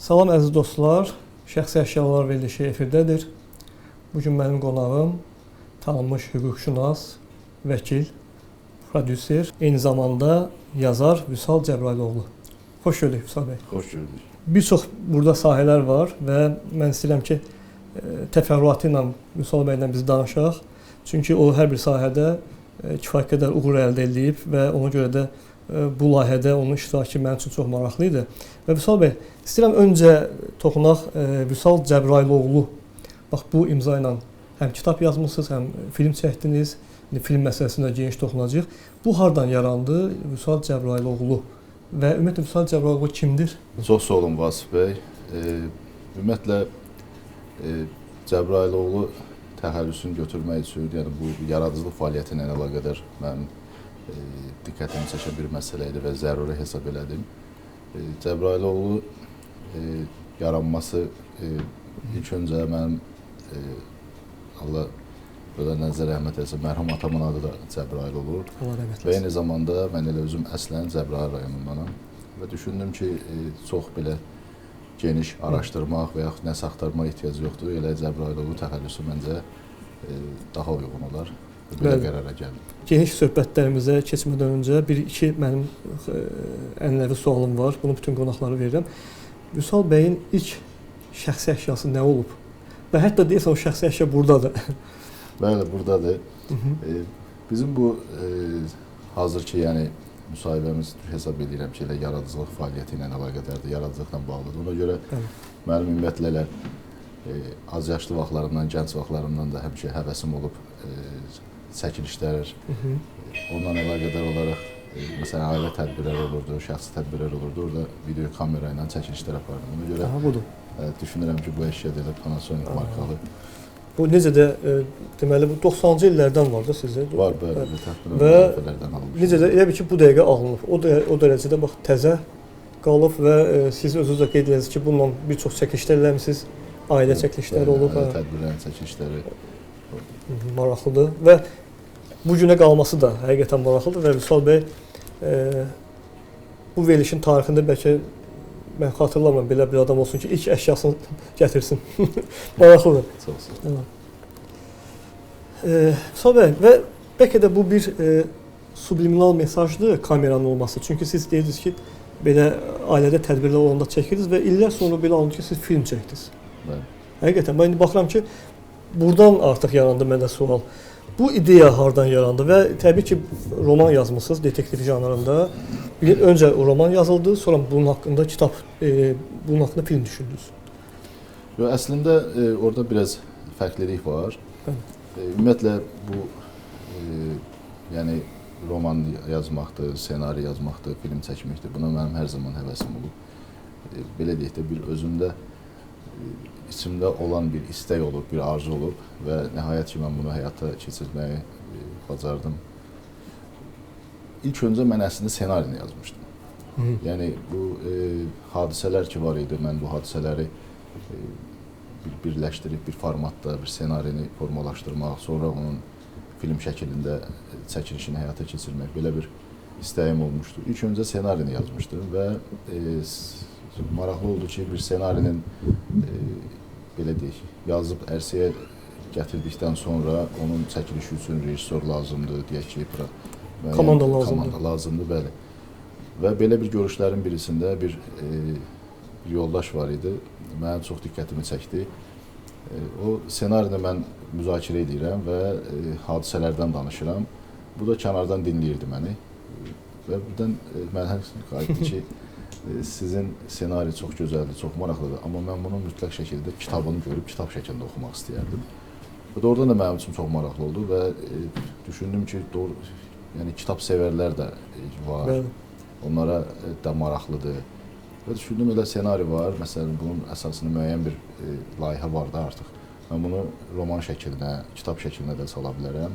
Salam əziz dostlar, Şəxsi Əşyalar verilişi efirdədir. Bugün mənim qonağım tanınmış hüquqşünas, vəkil, prodüser, eyni zamanda yazar Vüsal Cəbrayıloğlu. Xoş gördük Vüsal bəy. Xoş gördük. Bir çox burada sahələr var və mən istəyirəm ki, təfərrüatı ilə Vüsal bəylə biz danışaq. Çünki o hər bir sahədə kifayət qədər uğur əldə edib və ona görə də bu layihədə onun iştirakı mənim üçün çox maraqlı idi. Və Vüsal bəy, istəyirəm öncə toxunaq Vüsal Cəbrayıloğlu. Bax bu imza ilə həm kitab yazmısınız, həm film çəkdiniz. İndi film məsələsinə geniş toxunacağıq. Bu hardan yarandı Vüsal Cəbrayıloğlu? Və ümumiyyətlə Vüsal Cəbrayıloğlu kimdir? Çox sağ olun Vasif bəy. Ümumiyyətlə Cəbrayıloğlu təxəllüsünü götürmək üçün, yəni bu yaradıcılıq fəaliyyəti ilə əlaqədar mənim diqqətimi çəkən bir məsələ idi və zəruri hesab elədim. Cəbrayıloğlu yaranması ilk öncə mənim Allah ölənlərinizə rəhmət eləsin, mərhum atamın adı da Cəbrayıl olur. Allah rəhmət eləsin. Və eyni zamanda mən elə özüm əslən Cəbrayıl rayonundanam və düşündüm ki, çox belə geniş araşdırmaq və yaxud nəsə axtarmaq ehtiyacı yoxdur. Elə Cəbrayıloğlu təxəllüsü məncə daha uyğun olar. Belə qərara gəldim. Geniş söhbətlərimizə keçmədən öncə bir-iki mənim ənənəvi sualım var. Bunu bütün qonaqlara verirəm. Vüsal bəyin ilk şəxsi əşyası nə olub? Və hətta deyəsən o şəxsi əşya buradadır. Bəli, buradadır. Bizim bu hazırki, yəni müsahibəmiz hesab edirəm ki, elə yaradıcılıq fəaliyyəti ilə əlaqədardır, yaradıcılıqla bağlıdır. Ona görə mənim ümumiyyətlə elə az yaşlı vaxtlarımdan, gənc vaxtlarımdan da həmişə həvəsim olub çəkilişlər, ondan əlaqədar olaraq məsələn ailə tədbirləri olurdu, şəxsi tədbirlər olurdu, orada video kamera ilə çəkilişlər apardım. Ona görə budur. Düşünürəm ki, bu əşya da elə Panasonic markalı. Bu necə də, deməli, bu 90-cı illərdən var da sizdə? Var, bəli, təxminən və dəfələrdən alınmış. Necə də, elə bil ki, bu dəqiqə alınıb. O dərəcədə bax, təzə qalıb və siz özünüz də qeyd edirsiniz ki, bununla bir çox çəkilişlər eləmisiniz, ailə çəkilişləri olub. Ailə tədbirlərinin çəkilişləri. Maraqlıdır və bu günə qalması da həqiqətən maraqlıdır və Vüsal bəy bu verilişin tarixində bəlkə mən xatırlamıram belə bir adam olsun ki, ilk əşyasını gətirsin. Maraqlıdır. Çox sağ olun. Vüsal bəy, və bəlkə də bu bir subliminal mesajdır kameranın olması. Çünki siz deyirdiniz ki, belə ailədə tədbirlər olanda çəkirdiniz və illər sonra belə alındı ki, siz film çəkdiniz. Bəli. Həqiqətən, mən indi baxıram ki, buradan artıq yarandı məndə sual. Bu ideya hardan yarandı və təbii ki, roman yazmısınız detektiv janrında. Bir öncə roman yazıldı, sonra bunun haqqında kitab, bunun haqqında film düşündünüz. Yo, əslində orada biraz fərqlilik var. Ümumiyyətlə bu, yəni roman yazmaqdır, senari yazmaqdır, film çəkməkdir. Buna mənim hər zaman həvəsim olub. Belə deyək də, bir özümdə içimdə olan bir istək olub, bir arzu olub və nəhayət ki, mən bunu həyata keçirməyi bacardım. İlk öncə mən əslində senarini yazmışdım. Yəni bu hadisələr ki var idi, mən bu hadisələri birləşdirib bir formatda bir senarini formalaşdırmaq, sonra onun film şəklində çəkilişini həyata keçirmək, belə bir istəyim olmuşdu. İlk öncə senarini yazmışdım və maraqlı oldu ki, bir senarinin belə deyək, yazıb ərsəyə gətirdikdən sonra onun çəkilişi üçün rejissor lazımdır, deyək ki, komanda lazımdır. Komanda lazımdır, bəli. Və belə bir görüşlərin birisində bir yoldaş var idi, mənim çox diqqətimi çəkdi. O senarini mən müzakirə edirəm və hadisələrdən danışıram. Bu da kənardan dinləyirdi məni. Və birdən mənə qayıtdı ki, Sizin ssenari çox gözəldir, çox maraqlıdır, amma mən bunu mütləq şəkildə kitabını görüb kitab şəklində oxumaq istəyərdim. Və doğrudan da mənim üçün çox maraqlı oldu və düşündüm ki, doğru, yəni kitab sevərlər də var. Bəli. Onlara da maraqlıdır. Və düşündüm elə ssenari var, məsələn bunun əsasında müəyyən bir layihə var da artıq. Mən bunu roman şəklinə, kitab şəklinə də sala bilərəm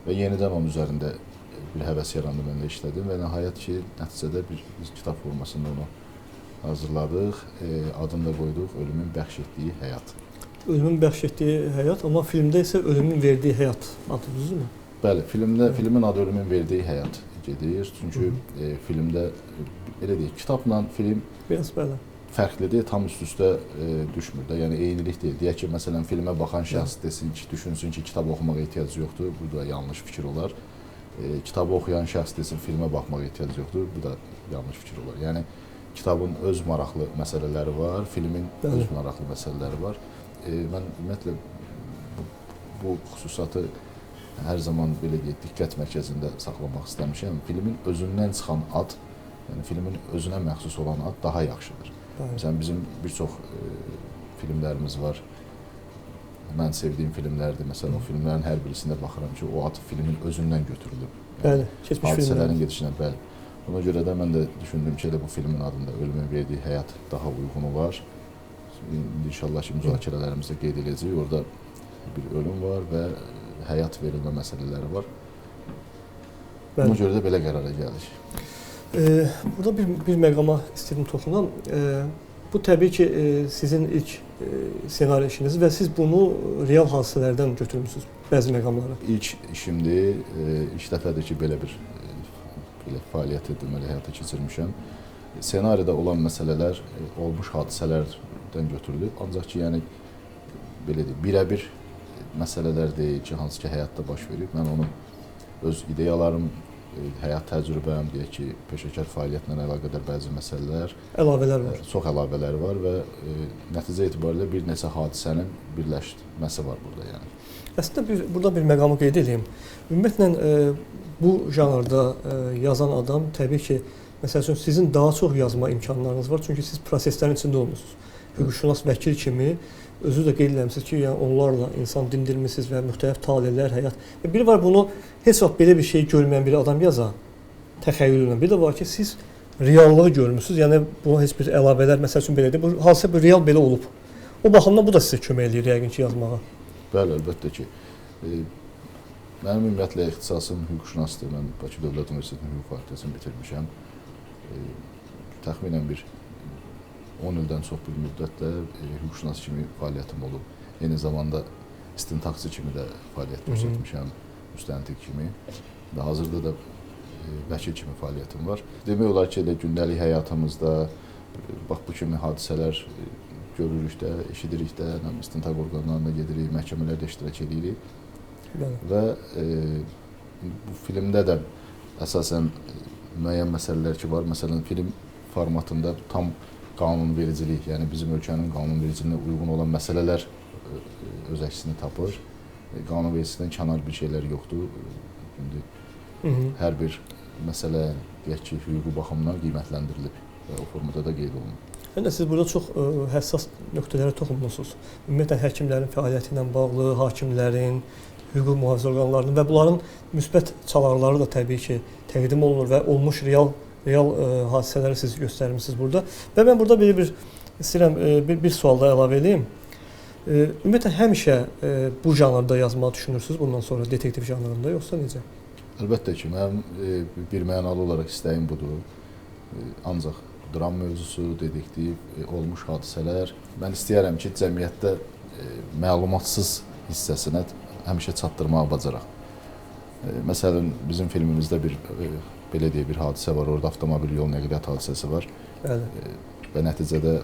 və yenidən onun üzərində bir həvəs yarandı, mən də işlədim və nəhayət ki, nəticədə bir biz kitab formasında onu hazırladıq. Adını da qoyduq Ölümün Bəxş Etdiyi Həyat. Ölümün Bəxş Etdiyi Həyat, amma filmdə isə Ölümün Verdiyi Həyat adı, düzdürmü? Bəli, filmdə filmin adı Ölümün Verdiyi Həyat gedir. Çünki filmdə belə deyək, kitabla film biraz bəli fərqlidir, tam üst-üstə düşmür də. Yəni eynilik deyil. Deyək ki, məsələn filmə baxan şəxs desin ki, düşünsün ki, kitab oxumağa ehtiyacı yoxdur. Bu da yanlış fikir olar. Kitabı oxuyan şəxs desin, filmə baxmağa ehtiyac yoxdur. Bu da yanlış fikir olar. Yəni kitabın öz maraqlı məsələləri var, filmin öz maraqlı məsələləri var. Mən ümumiyyətlə bu xüsusatı hər zaman belə deyək, diqqət mərkəzində saxlamaq istəmişəm. Filmin özündən çıxan ad, yəni filmin özünə məxsus olan ad daha yaxşıdır. Bəli. Məsələn, bizim bir çox filmlərimiz var. Mən sevdiyim filmlərdir. Məsələn, o filmlərin hər birisində baxıram ki, o ad filmin özündən götürülüb. Yəni, bəli, keçmiş hadisələrin gedişinə, bəli. Ona görə də mən də düşündüm ki, elə bu filmin adında Ölümün Verdiyi Həyat daha uyğun olar. İndi inşallah ki, müzakirələrimizdə qeyd edəcəyik. Orada bir ölüm var və həyat verilmə məsələləri var. Bəli. Ona görə də belə qərara gəldik. Burada bir məqama istəyirəm toxunam. Bu təbii ki, sizin ilk ssenari işiniz və siz bunu real hadisələrdən götürmüsünüz, bəzi məqamları. İlk işimdir, ilk dəfədir ki, belə bir belə fəaliyyət deməli həyata keçirmişəm. Ssenaridə olan məsələlər olmuş hadisələrdən götürülüb, ancaq ki, yəni belə deyək, birəbir məsələlər deyil ki, hansı ki həyatda baş verib. Mən onu öz ideyalarım, həyat təcrübəm, deyək ki, peşəkar fəaliyyətlə əlaqədar bəzi məsələlər, əlavələr var. Çox əlavələr var və nəticə etibarilə bir neçə hadisənin birləşməsi var burada, yəni. Əslində burada bir məqamı qeyd edeyim. Ümumiyyətlə bu janrda yazan adam təbii ki, məsəl üçün sizin daha çox yazma imkanlarınız var, çünki siz proseslərin içində olmusunuz. Hüquqşünas vəkil kimi özünüz də qeyd eləmisiniz ki, yəni onlarla insan dindirmisiniz və müxtəlif talelər, həyat. Və biri var bunu heç vaxt belə bir şey görməyən bir adam yaza təxəyyüllə. Bir də var ki, siz reallığı görmüsünüz. Yəni buna heç bir əlavələr, məsəl üçün belə deyil. Bu hadisə bir real belə olub. O baxımdan bu da sizə kömək eləyir yəqin ki, yazmağa. Bəli, əlbəttə ki. Mənim ümumiyyətlə ixtisasım hüquqşünasdır. Mən Bakı Dövlət Universitetinin hüquq fakültəsini bitirmişəm. Təxminən bir 10 ildən çox bir müddətdə hüquqşünas kimi fəaliyyətim olub. Eyni zamanda istintaqçı kimi də fəaliyyət göstərmişəm, müstəntiq kimi və hazırda da vəkil kimi fəaliyyətim var. Demək olar ki, elə gündəlik həyatımızda bax bu kimi hadisələr görürük də, eşidirik də, istintaq orqanlarına gedirik, məhkəmələrdə iştirak edirik. Bəli. Və bu filmdə də əsasən müəyyən məsələlər ki var. Məsələn, film formatında tam qanunvericilik, yəni bizim ölkənin qanunvericiliyinə uyğun olan məsələlər öz əksini tapır. Qanunvericilikdən kənar bir şeylər yoxdur. İndi hər bir məsələ, deyək ki, hüquqi baxımdan qiymətləndirilib və o formada da qeyd olunub. Həm də siz burada çox həssas nöqtələrə toxunmusunuz. Ümumiyyətlə, həkimlərin fəaliyyəti ilə bağlı, hakimlərin, hüquq mühafizə orqanlarının və bunların müsbət çalarları da təbii ki, təqdim olunur və olmuş real hadisələri siz göstərmişsiniz burada. Və mən burada belə bir istəyirəm, bir sual da əlavə edeyim. Ümumiyyətlə, həmişə bu janrda yazmağı düşünürsünüz bundan sonra, detektiv janrında, yoxsa necə? Əlbəttə ki, mənim bir mənalı olaraq istəyim budur. Ancaq dram mövzusu, detektiv, olmuş hadisələr. Mən istəyərəm ki, cəmiyyətdə məlumatsız hissəsinə həmişə çatdırmağı bacaraq. Məsələn, bizim filmimizdə bir belə deyək, bir hadisə var, orada avtomobil yol nəqliyyat hadisəsi var. Bəli. Və nəticədə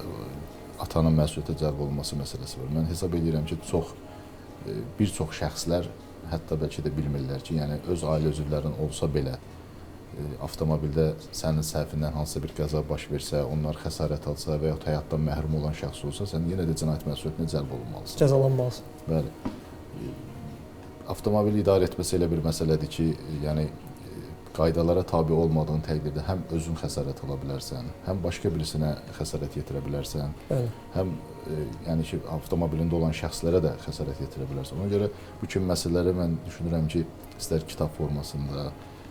atanın məsuliyyətə cəlb olunması məsələsi var. Mən hesab edirəm ki, bir çox şəxslər hətta bəlkə də bilmirlər ki, yəni öz ailə üzvlərinin olsa belə avtomobildə sənin səhvindən hansısa bir qəza baş versə, onlar xəsarət alsa və yaxud həyatdan məhrum olan şəxs olsa, sən yenə də cinayət məsuliyyətinə cəlb olunmalısan. Cəzalanmalısan. Bəli. Avtomobil idarə etməsi elə bir məsələdir ki, yəni Qaydalara tabe olmadığın təqdirdə həm özün xəsarət ala bilərsən, həm başqa birisinə xəsarət yetirə bilərsən, Bəli. Həm yəni ki, avtomobilində olan şəxslərə də xəsarət yetirə bilərsən. Ona görə bu kimi məsələləri mən düşünürəm ki, istər kitab formasında,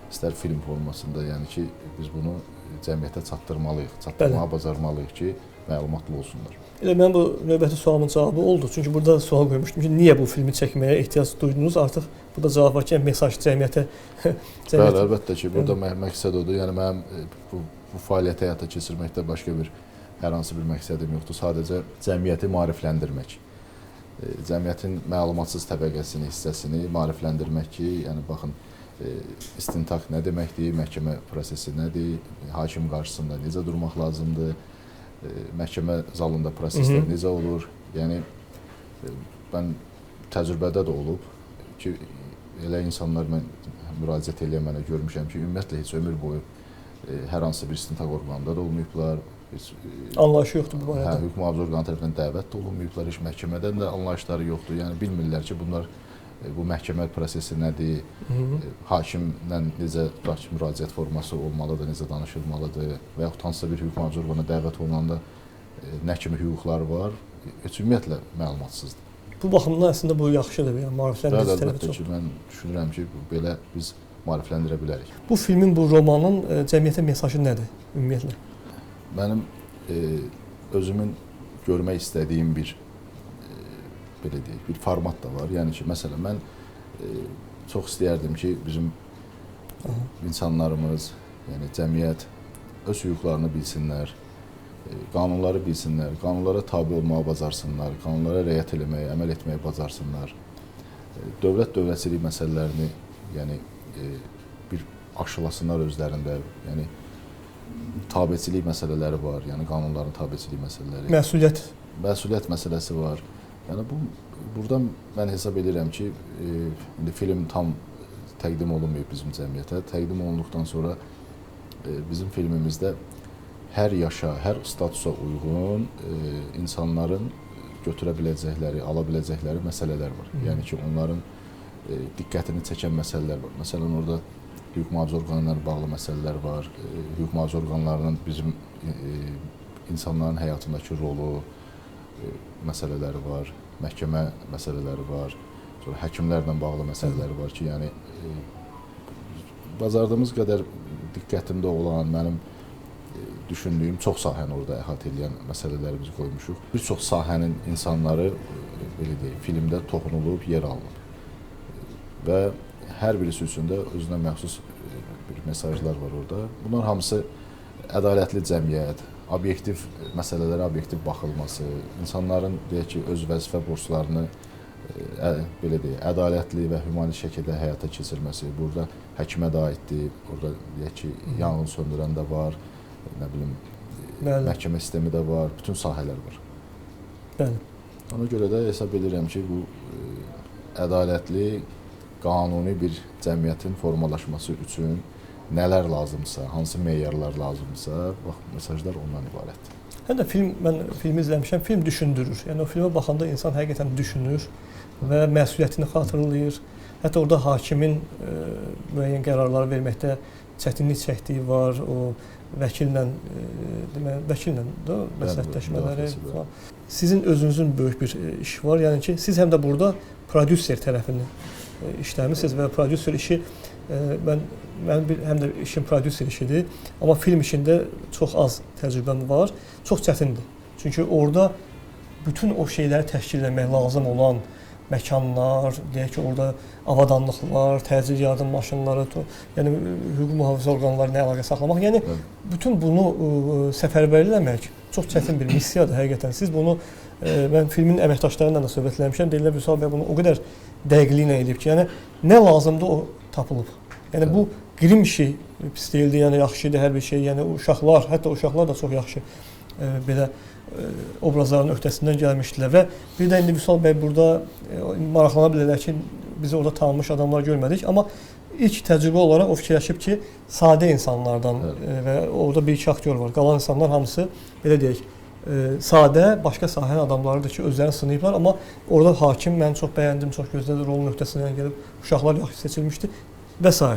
istər film formasında, yəni ki, biz bunu cəmiyyətə çatdırmalıyıq, çatdırmağa bacarmalıyıq ki, məlumatlı olsunlar. Elə mənim bu növbəti sualımın cavabı oldu. Çünki burada sual qoymuşdum ki, niyə bu filmi çəkməyə ehtiyac duydunuz? Artıq burada cavab var ki, yəni mesaj cəmiyyətə Bəli, əlbəttə ki, burada məqsəd odur. Yəni mənim bu fəaliyyəti həyata keçirməkdə başqa bir hər hansı bir məqsədim yoxdur. Sadəcə cəmiyyəti maarifləndirmək. Cəmiyyətin məlumatsız təbəqəsini, hissəsini maarifləndirmək ki, yəni baxın, istintaq nə deməkdir, məhkəmə prosesi nədir, hakim qarşısında necə durmaq lazımdır, məhkəmə zalında proseslər necə olur. Yəni mən təcrübədə də olub ki, elə insanlar mən müraciət eləyən mənə görmüşəm ki, ümumiyyətlə heç ömür boyu hər hansı bir istintaq orqanında da olmayıblar. Heç anlayışı yoxdur bu barədə. Hə, hüquq mühafizə orqanı tərəfindən dəvət də olunmayıblar, heç məhkəmədən də anlayışları yoxdur. Yəni bilmirlər ki, bunlar bu məhkəmə prosesi nədir, hakimlə necə müraciət forması olmalıdır, necə danışılmalıdır və yaxud hansısa bir hüquq mühafizə orqanına dəvət olunanda nə kimi hüquqları var, heç ümumiyyətlə məlumatsızdır. Bu baxımdan əslində bu yaxşıdır, yəni maarifləndirici tərəfi çoxdur. Ki, mən düşünürəm ki, belə biz maarifləndirə bilərik. Bu filmin, bu romanın cəmiyyətə mesajı nədir ümumiyyətlə? Mənim özümün görmək istədiyim bir belə deyək, bir format da var. Yəni ki, məsələn, mən çox istəyərdim ki, bizim insanlarımız, yəni cəmiyyət öz hüquqlarını bilsinlər, qanunları bilsinlər, qanunlara tabe olmağı bacarsınlar, qanunlara riayət eləməyi, əməl etməyi bacarsınlar. Dövlət-dövlətçilik məsələlərini, yəni bir aşılasınlar özlərində, yəni tabeçilik məsələləri var, yəni qanunların tabeçilik məsələləri. Məsuliyyət. Məsuliyyət məsələsi var. Yəni bu buradan mən hesab edirəm ki, indi film tam təqdim olunmayıb bizim cəmiyyətə. Təqdim olunduqdan sonra bizim filmimizdə hər yaşa, hər statusa uyğun insanların götürə biləcəkləri, ala biləcəkləri məsələlər var. Yəni ki, onların diqqətini çəkən məsələlər var. Məsələn, orada hüquq mühafizə orqanlarına bağlı məsələlər var. Hüquq mühafizə orqanlarının bizim insanların həyatındakı rolu məsələləri var, məhkəmə məsələləri var, sonra həkimlərlə bağlı məsələləri var ki, yəni bacardığımız qədər diqqətimdə olan, mənim düşündüyüm çox sahəni orada əhatə edən məsələlərimizi qoymuşuq. Bir çox sahənin insanları, belə deyək, filmdə toxunulub, yer alınıb. Və hər birisi üçün də özünə məxsus bir mesajlar var orada. Bunlar hamısı ədalətli cəmiyyət, obyektiv məsələlərə obyektiv baxılması, insanların deyək ki, öz vəzifə borclarını belə deyək, ədalətli və humanist şəkildə həyata keçirməsi. Burada həkimə də aiddir, orada deyək ki, yanğın söndürən də var, nə bilim, məhkəmə sistemi də var, bütün sahələr var. Bəli. Ona görə də hesab edirəm ki, bu ədalətli, qanuni bir cəmiyyətin formalaşması üçün nələr lazımsa, hansı meyarlar lazımsa, bax, mesajlar ondan ibarətdir. Həm də film, mən filmi izləmişəm, film düşündürür. Yəni o filmə baxanda insan həqiqətən düşünür və məsuliyyətini xatırlayır. Hətta orada hakimin müəyyən qərarları verməkdə çətinlik çəkdiyi var, o vəkillə, deməli, vəkillə də məsləhətləşmələri falan. Sizin özünüzün böyük bir işi var. Yəni ki, siz həm də burada prodüser tərəfini işləmişsiniz və prodüser işi mənim bir, həm də işim prodüser işidir, amma film işində çox az təcrübəm var. Çox çətindir. Çünki orada bütün o şeyləri təşkil etmək lazım olan məkanlar, deyək ki, orada avadanlıqlar, təcil yardım maşınları, yəni hüquq mühafizə orqanları ilə əlaqə saxlamaq, yəni bütün bunu səfərbər eləmək çox çətin bir missiyadır həqiqətən. Siz bunu, mən filmin əməkdaşları ilə də söhbət eləmişəm, deyirlər Vüsal bəy bunu o qədər dəqiqliklə edib ki, yəni nə lazımdır o tapılıb. Yəni bu qrim işi pis deyildi, yəni yaxşı idi hər bir şey, yəni uşaqlar, hətta uşaqlar da çox yaxşı belə obrazların öhdəsindən gəlmişdilər və bir də indi Vüsal bəy burada maraqlana bilərlər ki, biz orada tanınmış adamlar görmədik, amma ilk təcrübə olaraq o fikirləşib ki, sadə insanlardan və orada bir iki aktyor var, qalan insanlar hamısı belə deyək, sadə, başqa sahənin adamlarıdır ki, özlərini sınayıblar, amma orada hakim mən çox bəyəndim, çox gözəl rolun öhdəsindən gəlib, uşaqlar yaxşı seçilmişdi və s.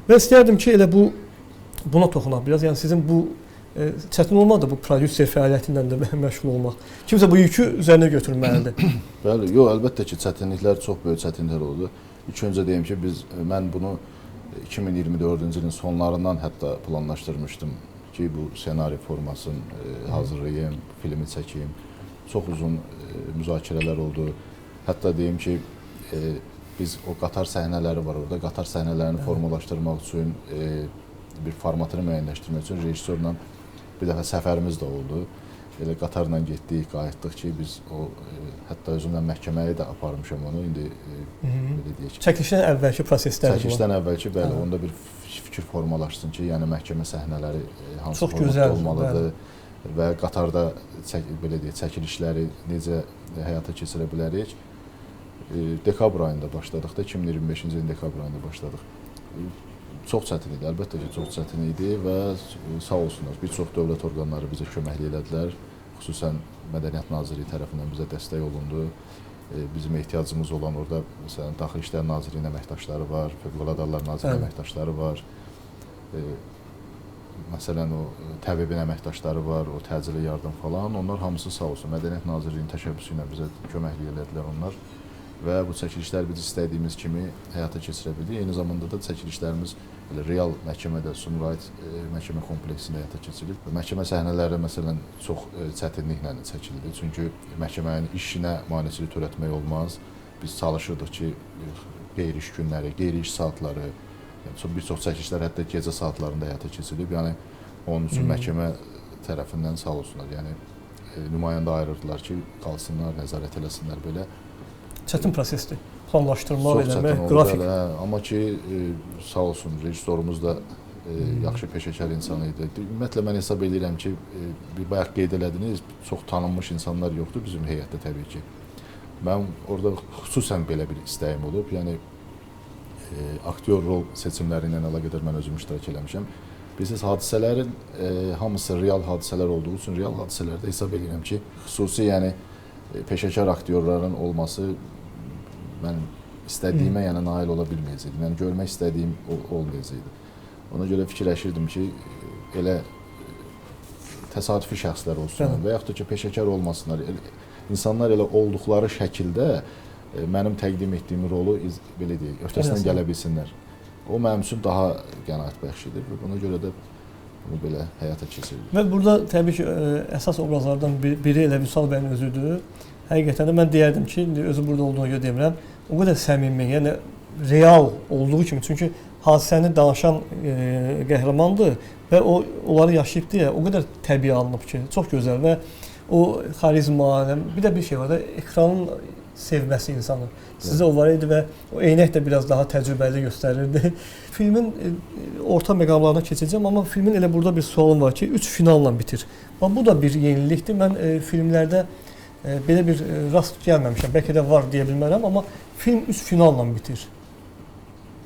Və istəyərdim ki, elə buna toxunaq biraz. Yəni sizin bu çətin olmadı bu prodüser fəaliyyəti ilə də məşğul olmaq. Kimsə bu yükü üzərinə götürməlidir. Bəli, yox, əlbəttə ki, çətinliklər, çox böyük çətinliklər oldu. İlk öncə deyim ki, mən bunu 2024-cü ilin sonlarından hətta planlaşdırmışdım ki, bu ssenari formasını hazırlayayım, filmi çəkeyim. Çox uzun müzakirələr oldu. Hətta deyim ki, biz o qatar səhnələri var orada, qatar səhnələrini formalaşdırmaq üçün, bir formatını müəyyənləşdirmək üçün rejissorla bir dəfə səfərimiz də oldu. Elə qatarla getdik, qayıtdıq ki, biz o hətta özümlə məhkəməyə də aparmışam onu. İndi belə deyək ki, çəkilişdən əvvəlki proseslər. Çəkilişdən əvvəlki, bəli, onda bir fikir formalaşsın ki, yəni məhkəmə səhnələri hansı formatda olmalıdır və qatarda belə deyək, çəkilişləri necə həyata keçirə bilərik. Dekabr ayında başladıq da, 2025-ci ilin dekabr ayında başladıq. Çox çətin idi, əlbəttə ki, çox çətin idi və sağ olsunlar, bir çox dövlət orqanları bizə köməklik elədilər. Xüsusən Mədəniyyət Nazirliyi tərəfindən bizə dəstək olundu. Bizim ehtiyacımız olan orada, məsələn, Daxili İşlər Nazirliyinin əməkdaşları var, Fövqəladə Hallar Nazirliyinin əməkdaşları var. Məsələn, o təbibin əməkdaşları var, o təcili yardım falan. Onlar hamısı sağ olsun, Mədəniyyət Nazirliyinin təşəbbüsü ilə bizə köməklik elədilər onlar. Və bu çəkilişlər biz istədiyimiz kimi həyata keçirə bildik. Eyni zamanda da çəkilişlərimiz elə real məhkəmədə, Sumqayıt məhkəmə kompleksində həyata keçirilib. Məhkəmə səhnələri məsələn çox çətinliklə çəkildi. Çünki məhkəmənin işinə maneçilik törətmək olmaz. Biz çalışırdıq ki, qeyri-iş günləri, qeyri-iş saatları, yəni bir çox çəkilişlər hətta gecə saatlarında həyata keçirilib. Yəni onun üçün məhkəmə tərəfindən sağ olsunlar. Yəni nümayəndə ayırırdılar ki, qalsınlar, nəzarət eləsinlər belə. Çətin prosesdir. Planlaşdırmaq, eləmək, qrafik. Bəli, amma ki, sağ olsun, rejissorumuz da yaxşı peşəkar insan idi. Ümumiyyətlə, mən hesab edirəm ki, bir bayaq qeyd elədiniz, çox tanınmış insanlar yoxdur bizim heyətdə təbii ki. Mən orada xüsusən belə bir istəyim olub. Yəni, aktyor rol seçimləri ilə əlaqədar mən özüm iştirak eləmişəm. Bilirsiniz, hadisələrin hamısı real hadisələr olduğu üçün real hadisələrdə hesab edirəm ki, xüsusi, yəni, peşəkar aktyorların olması mən istədiyimə yəni nail ola bilməyəcəkdim. Yəni görmək istədiyim olmayacaqdı. Ona görə fikirləşirdim ki, elə təsadüfi şəxslər olsun və yaxud da ki, peşəkar olmasınlar. İnsanlar elə olduqları şəkildə mənim təqdim etdiyim rolu belə deyək, öhdəsindən gələ bilsinlər. O mənim üçün daha qənaətbəxş idi və buna görə də bunu belə həyata keçirdik. Və burada təbii ki, əsas obrazlardan biri elə Vüsal bəyin özüdür. Həqiqətən də mən deyərdim ki, indi özü burada olduğuna görə demirəm, o qədər səmimi, yəni real olduğu kimi. Çünki hadisəni danışan qəhrəmandır və o onları yaşayıb deyə o qədər təbii alınıb ki, çox gözəl və o xarizma, bir də bir şey var da, ekranın sevməsi insanı. Sizə o var idi və o eynək də biraz daha təcrübəli göstərirdi. Filmin orta məqamlarına keçəcəm, amma filmin elə burada bir sualım var ki, 3 finalla bitir. Bax, bu da bir yenilikdir. Mən filmlərdə belə bir rast gəlməmişəm. Bəlkə də var deyə bilmərəm, amma film 3 finalla bitir.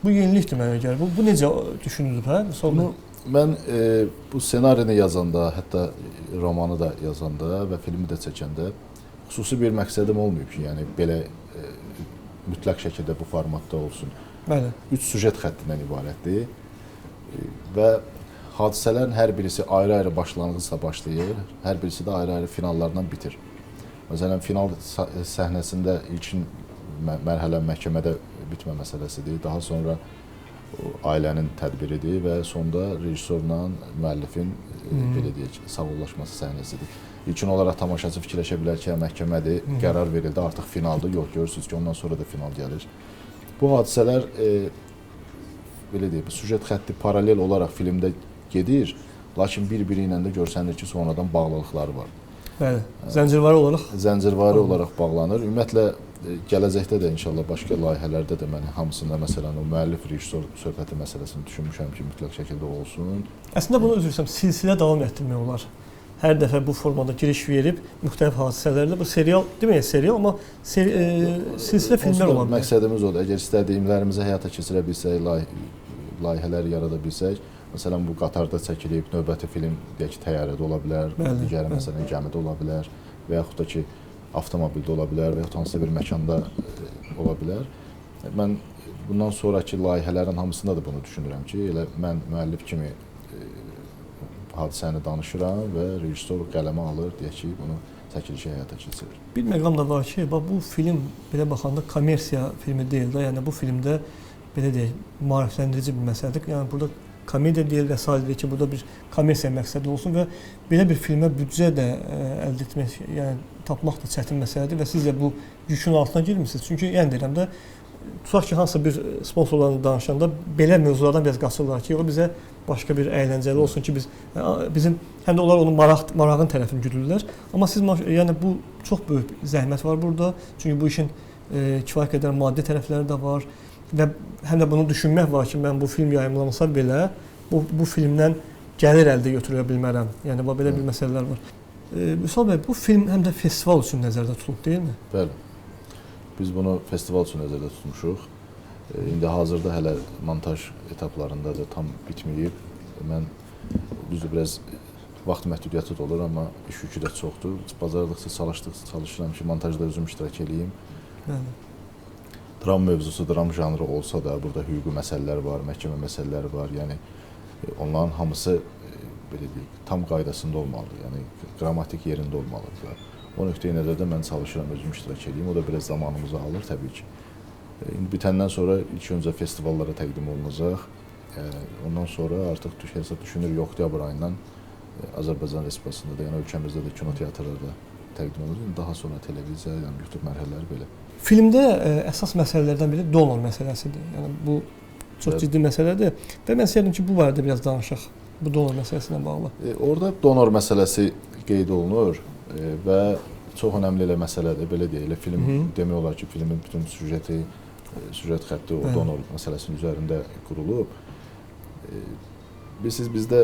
Bu yenilikdir mənə görə. Bu necə düşünülüb, hə? Bunu mən bu ssenarini yazanda, hətta romanı da yazanda və filmi də çəkəndə xüsusi bir məqsədim olmayıb ki, yəni belə mütləq şəkildə bu formatda olsun. Bəli. 3 süjet xəttindən ibarətdir və hadisələrin hər birisi ayrı-ayrı başlanğıcla başlayır, hər birisi də ayrı-ayrı finallarla bitir. Məsələn, final səhnəsində ilkin mərhələ məhkəmədə bitmə məsələsidir, daha sonra ailənin tədbiridir və sonda rejissorla müəllifin belə deyək, sağollaşması səhnəsidir. İlkin olaraq tamaşaçı fikirləşə bilər ki, məhkəmədir, qərar verildi, artıq finaldır. Yox, görürsünüz ki, ondan sonra da final gəlir. Bu hadisələr, belə deyək, süjet xətti paralel olaraq filmdə gedir, lakin bir-biri ilə də görsənir ki, sonradan bağlılıqları var. Bəli, zəncirvari olaraq. Zəncirvari olaraq bağlanır. Ümumiyyətlə, gələcəkdə də inşallah başqa layihələrdə də mən hamısında məsələn o müəllif rejissor söhbəti məsələsini düşünmüşəm ki, mütləq şəkildə olsun. Əslində bunu üzr istəyirəm, silsilə davam etdirmək olar. Hər dəfə bu formada giriş verib müxtəlif hadisələrlə bu serial, deməyək serial, amma silsilə filmlər ola bilər. Məqsədimiz odur. Əgər istədiyimlərimizi həyata keçirə bilsək, layihələr yarada bilsək, məsələn bu qatarda çəkilib, növbəti film deyək ki, təyyarədə ola bilər, digəri məsələn gəmidə ola bilər və yaxud da ki, avtomobildə ola bilər və yaxud hansısa bir məkanda ola bilər. Mən bundan sonrakı layihələrin hamısında da bunu düşünürəm ki, elə mən müəllif kimi hadisəni danışıram və rejissor qələmə alır, deyək ki, bunu çəkilişi həyata keçirir. Bir məqam da var ki, bax, bu film belə baxanda kommersiya filmi deyil də, yəni bu filmdə belə deyək, maarifləndirici bir məsələdir. Yəni burada komediya deyil və sair deyil ki, burada bir kommersiya məqsədi olsun və belə bir filmə büdcə də əldə etmək, yəni tapmaq da çətin məsələdir və siz də bu yükün altına girmisiniz. Çünki yəni deyirəm də, tutaq ki, hansısa bir sponsorlarla danışanda belə mövzulardan biraz qaçırlar ki, o bizə başqa bir əyləncəli olsun ki, bizim həm də onlar onun marağın tərəfini güdürlər. Amma siz, yəni bu çox böyük zəhmət var burada. Çünki bu işin kifayət qədər maddi tərəfləri də var və həm də bunu düşünmək var ki, mən bu film yayımlansa belə bu filmdən gəlir əldə götürə bilmərəm. Yəni belə bir məsələlər var. Vüsal bəy, bu film həm də festival üçün nəzərdə tutulub, deyilmi? Bəli. Biz bunu festival üçün nəzərdə tutmuşuq. İndi hazırda hələ montaj etaplarındadır, tam bitməyib. Mən düzdür, biraz vaxt məhdudiyyəti də olur, amma iş yükü də çoxdur. Bacardıqca çalışıram ki, montajda özüm iştirak eləyim. Bəli. Dram mövzusu, dram janrı olsa da burada hüquqi məsələlər var, məhkəmə məsələləri var. Yəni onların hamısı belə deyək, tam qaydasında olmalıdır. Yəni qrammatik yerində olmalıdır. O nöqteyi nəzərdə mən çalışıram, özüm iştirak eləyim. O da biraz zamanımızı alır təbii ki. İndi bitəndən sonra ilk öncə festivallara təqdim olunacaq. Ondan sonra artıq hesab düşünürük, oktyabr ayından Azərbaycan Respublikasında da, yəni ölkəmizdə də kino teatrlarda təqdim olunacaq. Daha sonra televiziya, yəni YouTube mərhələləri belə. Filmdə əsas məsələlərdən biri donor məsələsidir. Yəni bu çox ciddi məsələdir və mən istəyirdim ki, bu barədə biraz danışaq. Bu donor məsələsi ilə bağlı. Orada donor məsələsi qeyd olunur və çox önəmli elə məsələdir, belə deyək, elə film demək olar ki, filmin bütün süjeti, süjet xətti o donor məsələsinin üzərində qurulub. Bilirsiniz, bizdə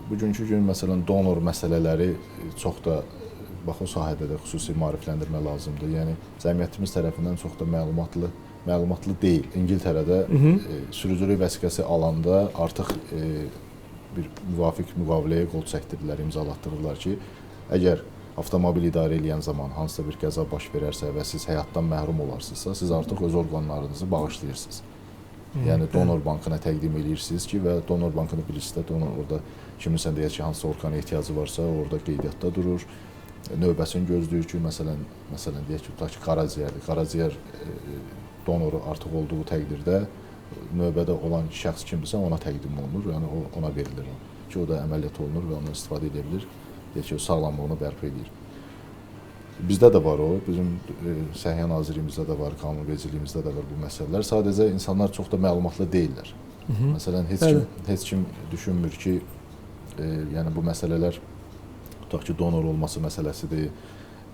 bugünkü gün məsələn donor məsələləri çox da, bax o sahədə də xüsusi maarifləndirmə lazımdır. Yəni cəmiyyətimiz tərəfindən çox da məlumatlı deyil. İngiltərədə sürücülük vəsiqəsi alanda artıq bir müvafiq müqaviləyə qol çəkdirirlər, imzalatdırırlar ki, əgər avtomobil idarə eləyən zaman hansısa bir qəza baş verərsə və siz həyatdan məhrum olarsınızsa, siz artıq öz orqanlarınızı bağışlayırsınız. Yəni donor bankına təqdim eləyirsiniz ki, və donor bankını bilirsiniz də, donor orada kiminsə deyək ki, hansısa orqana ehtiyacı varsa, orada qeydiyyatda durur. Növbəsini gözləyir ki, məsələn deyək ki, tutaq ki, qaraciyərdir. Qaraciyər donoru artıq olduğu təqdirdə növbədə olan şəxs kimdirsə ona təqdim olunur, yəni ona verilir o. Ki, o da əməliyyat olunur və ondan istifadə edə bilir. Deyək ki, o sağlamlığını bərpa edir. Bizdə də var o, bizim Səhiyyə Nazirliyimizdə də var, qanunvericiliyimizdə də var bu məsələlər. Sadəcə insanlar çox da məlumatlı deyillər. Məsələn, heç kim düşünmür ki, yəni bu məsələlər, tutaq ki, donor olması məsələsidir.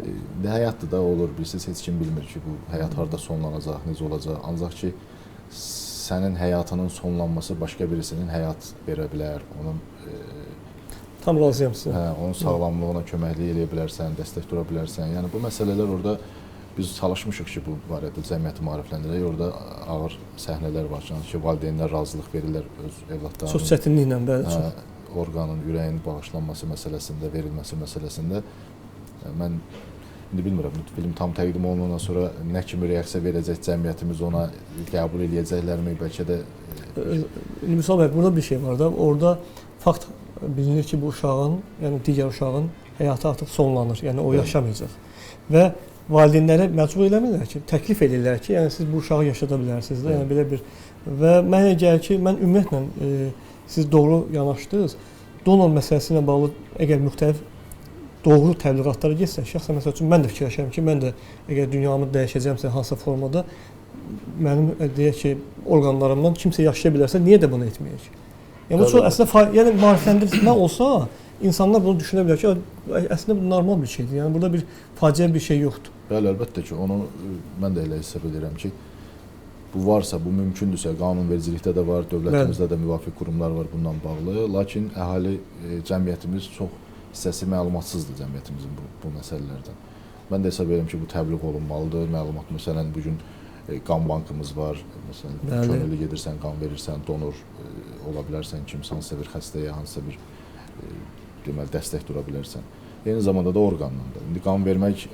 İndi həyatdır da olur, bilirsiniz, heç kim bilmir ki, bu həyat harda sonlanacaq, necə olacaq. Ancaq ki, sənin həyatının sonlanması başqa birisinin həyat verə bilər, onun tam razıyam sizə. Hə, onun sağlamlığına köməklik eləyə bilərsən, dəstək dura bilərsən. Yəni bu məsələlər orada biz çalışmışıq ki, bu barədə cəmiyyəti maarifləndirək. Orada ağır səhnələr var ki, valideynlər razılıq verirlər öz evlatlarının. Çox çətinliklə, bəli. Hə, orqanın, ürəyin bağışlanması məsələsində, verilməsi məsələsində mən indi bilmirəm, film tam təqdim olunandan sonra nə kimi reaksiya verəcək cəmiyyətimiz, ona qəbul eləyəcəklərmi, bəlkə də... Vüsal bəy, burada bir şey var da, orada fakt bilinir ki, bu uşağın, yəni digər uşağın həyatı artıq sonlanır, yəni o yaşamayacaq. Və valideynlərə məcbur eləmirlər ki, təklif edirlər ki, yəni siz bu uşağı yaşada bilərsiniz də, yəni belə bir... Və mənə gəlir ki, mən ümumiyyətlə siz doğru yanaşdınız. Donor məsələsi ilə bağlı əgər müxtəlif doğru təbliğatlara getsə, şəxsən məsəl üçün mən də fikirləşirəm ki, mən də əgər dünyamı dəyişəcəmsə hansısa formada, mənim deyək ki, orqanlarımdan kimsə yaşaya bilərsə, niyə də bunu etməyək? Yəni bu çox əslində, yəni maarifləndirmə olsa, insanlar bunu düşünə bilər ki, əslində bu normal bir şeydir. Yəni burada bir faciə bir şey yoxdur. Bəli, əlbəttə ki, onu mən də elə hesab edirəm ki, bu varsa, bu mümkündürsə, qanunvericilikdə də var, dövlətimizdə də müvafiq qurumlar var bundan bağlı. Lakin əhali, cəmiyyətimiz çox hissəsi məlumatsızdır cəmiyyətimizin bu məsələlərdən. Mən də hesab edirəm ki, bu təbliğ olunmalıdır. Məlumat, məsələn, bugün qan bankımız var. Məsələn, könüllü gedirsən, qan verirsən, donor ola bilərsən, kimsə hansısa bir xəstəyə, hansısa bir deməli, dəstək dura bilərsən. Eyni zamanda da orqanla da. İndi qan vermək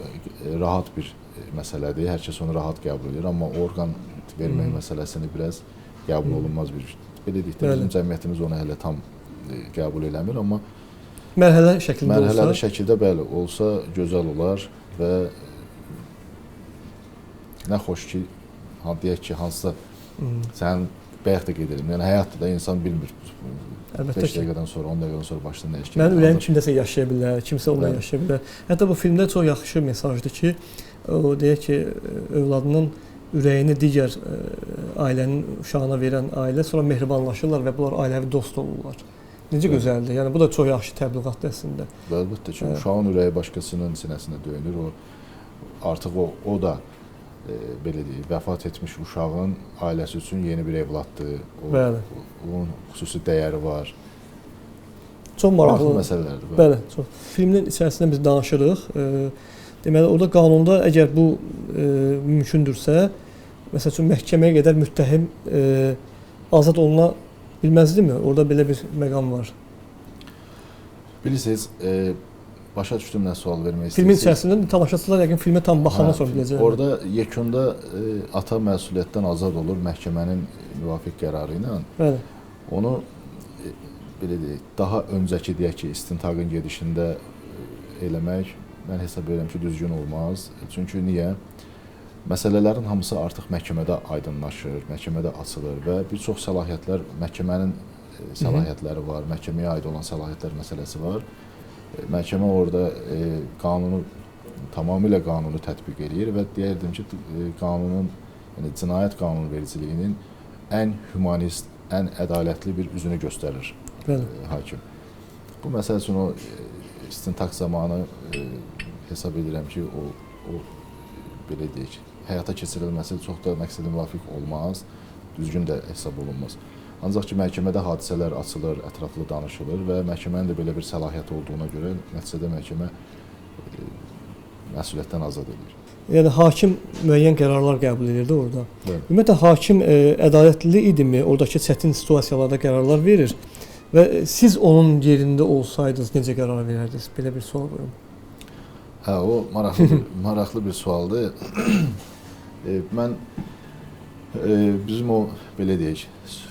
rahat bir məsələdir, hər kəs onu rahat qəbul edir, amma orqan vermək məsələsini biraz qəbul olunmaz bir, belə deyək də, bizim cəmiyyətimiz onu hələ tam qəbul eləmir, amma mərhələ şəklində mərhələli olsa, şəkildə bəli, olsa gözəl olar və nə xoş ki, deyək ki, hansısa sənin bayaq da qeyd edim, yəni həyatda da insan bilmir. Əlbəttə 5 dəqiqədən sonra, 10 dəqiqədən sonra başına nə iş gəlir. Mənim ürəyim kimdəsə yaşaya bilər, kimsə onunla yaşaya bilər. Hətta bu filmdə çox yaxşı mesajdır ki, o deyək ki, övladının ürəyini digər ailənin uşağına verən ailə sonra mehribanlaşırlar və bunlar ailəvi dost olurlar. Necə gözəldir. Yəni bu da çox yaxşı təbliğatdır əslində. Əlbəttə ki, uşağın ürəyi başqasının sinəsinə döyünür. O artıq o da belə deyək, vəfat etmiş uşağın ailəsi üçün yeni bir evladdır. Onun xüsusi dəyəri var. Çox maraqlı məsələlərdir. Bəli, çox. Filmin içərisində biz danışırıq. Deməli, orada qanunda əgər bu mümkündürsə, məsəl üçün məhkəməyə qədər müttəhim azad oluna bilməzdimi? Orada belə bir məqam var. Bilirsiniz, başa düşdüm nə sual vermək istəyirsiniz. Filmin içərisində tamaşaçılar yəqin filmə tam baxandan sonra biləcəklər. Orada yekunda ata məsuliyyətdən azad olur məhkəmənin müvafiq qərarı ilə. Bəli. Onu belə deyək, daha öncəki deyək ki, istintaqın gedişində eləmək mən hesab edirəm ki, düzgün olmaz. Çünki niyə? Məsələlərin hamısı artıq məhkəmədə aydınlaşır, məhkəmədə açılır və bir çox səlahiyyətlər, məhkəmənin səlahiyyətləri var, məhkəməyə aid olan səlahiyyətlər məsələsi var. Məhkəmə orada qanunu, tamamilə qanunu tətbiq eləyir və deyərdim ki, qanunun, yəni cinayət qanunvericiliyinin ən hümanist, ən ədalətli bir üzünü göstərir hakim. Bu məsəl üçün o istintaq zamanı hesab edirəm ki, o belə deyək, həyata keçirilməsi çox da məqsədə müvafiq olmaz, düzgün də hesab olunmaz. Ancaq ki, məhkəmədə hadisələr açılır, ətraflı danışılır və məhkəmənin də belə bir səlahiyyəti olduğuna görə nəticədə məhkəmə məsuliyyətdən azad edir. Yəni, hakim müəyyən qərarlar qəbul edirdi orada. Bəli. Ümumiyyətlə, hakim ədalətli idimi oradakı çətin situasiyalarda qərarlar verir və siz onun yerində olsaydınız necə qərar verərdiniz? Belə bir sual qoyum. Hə, o maraqlı bir sualdır. Mən bizim o, belə deyək,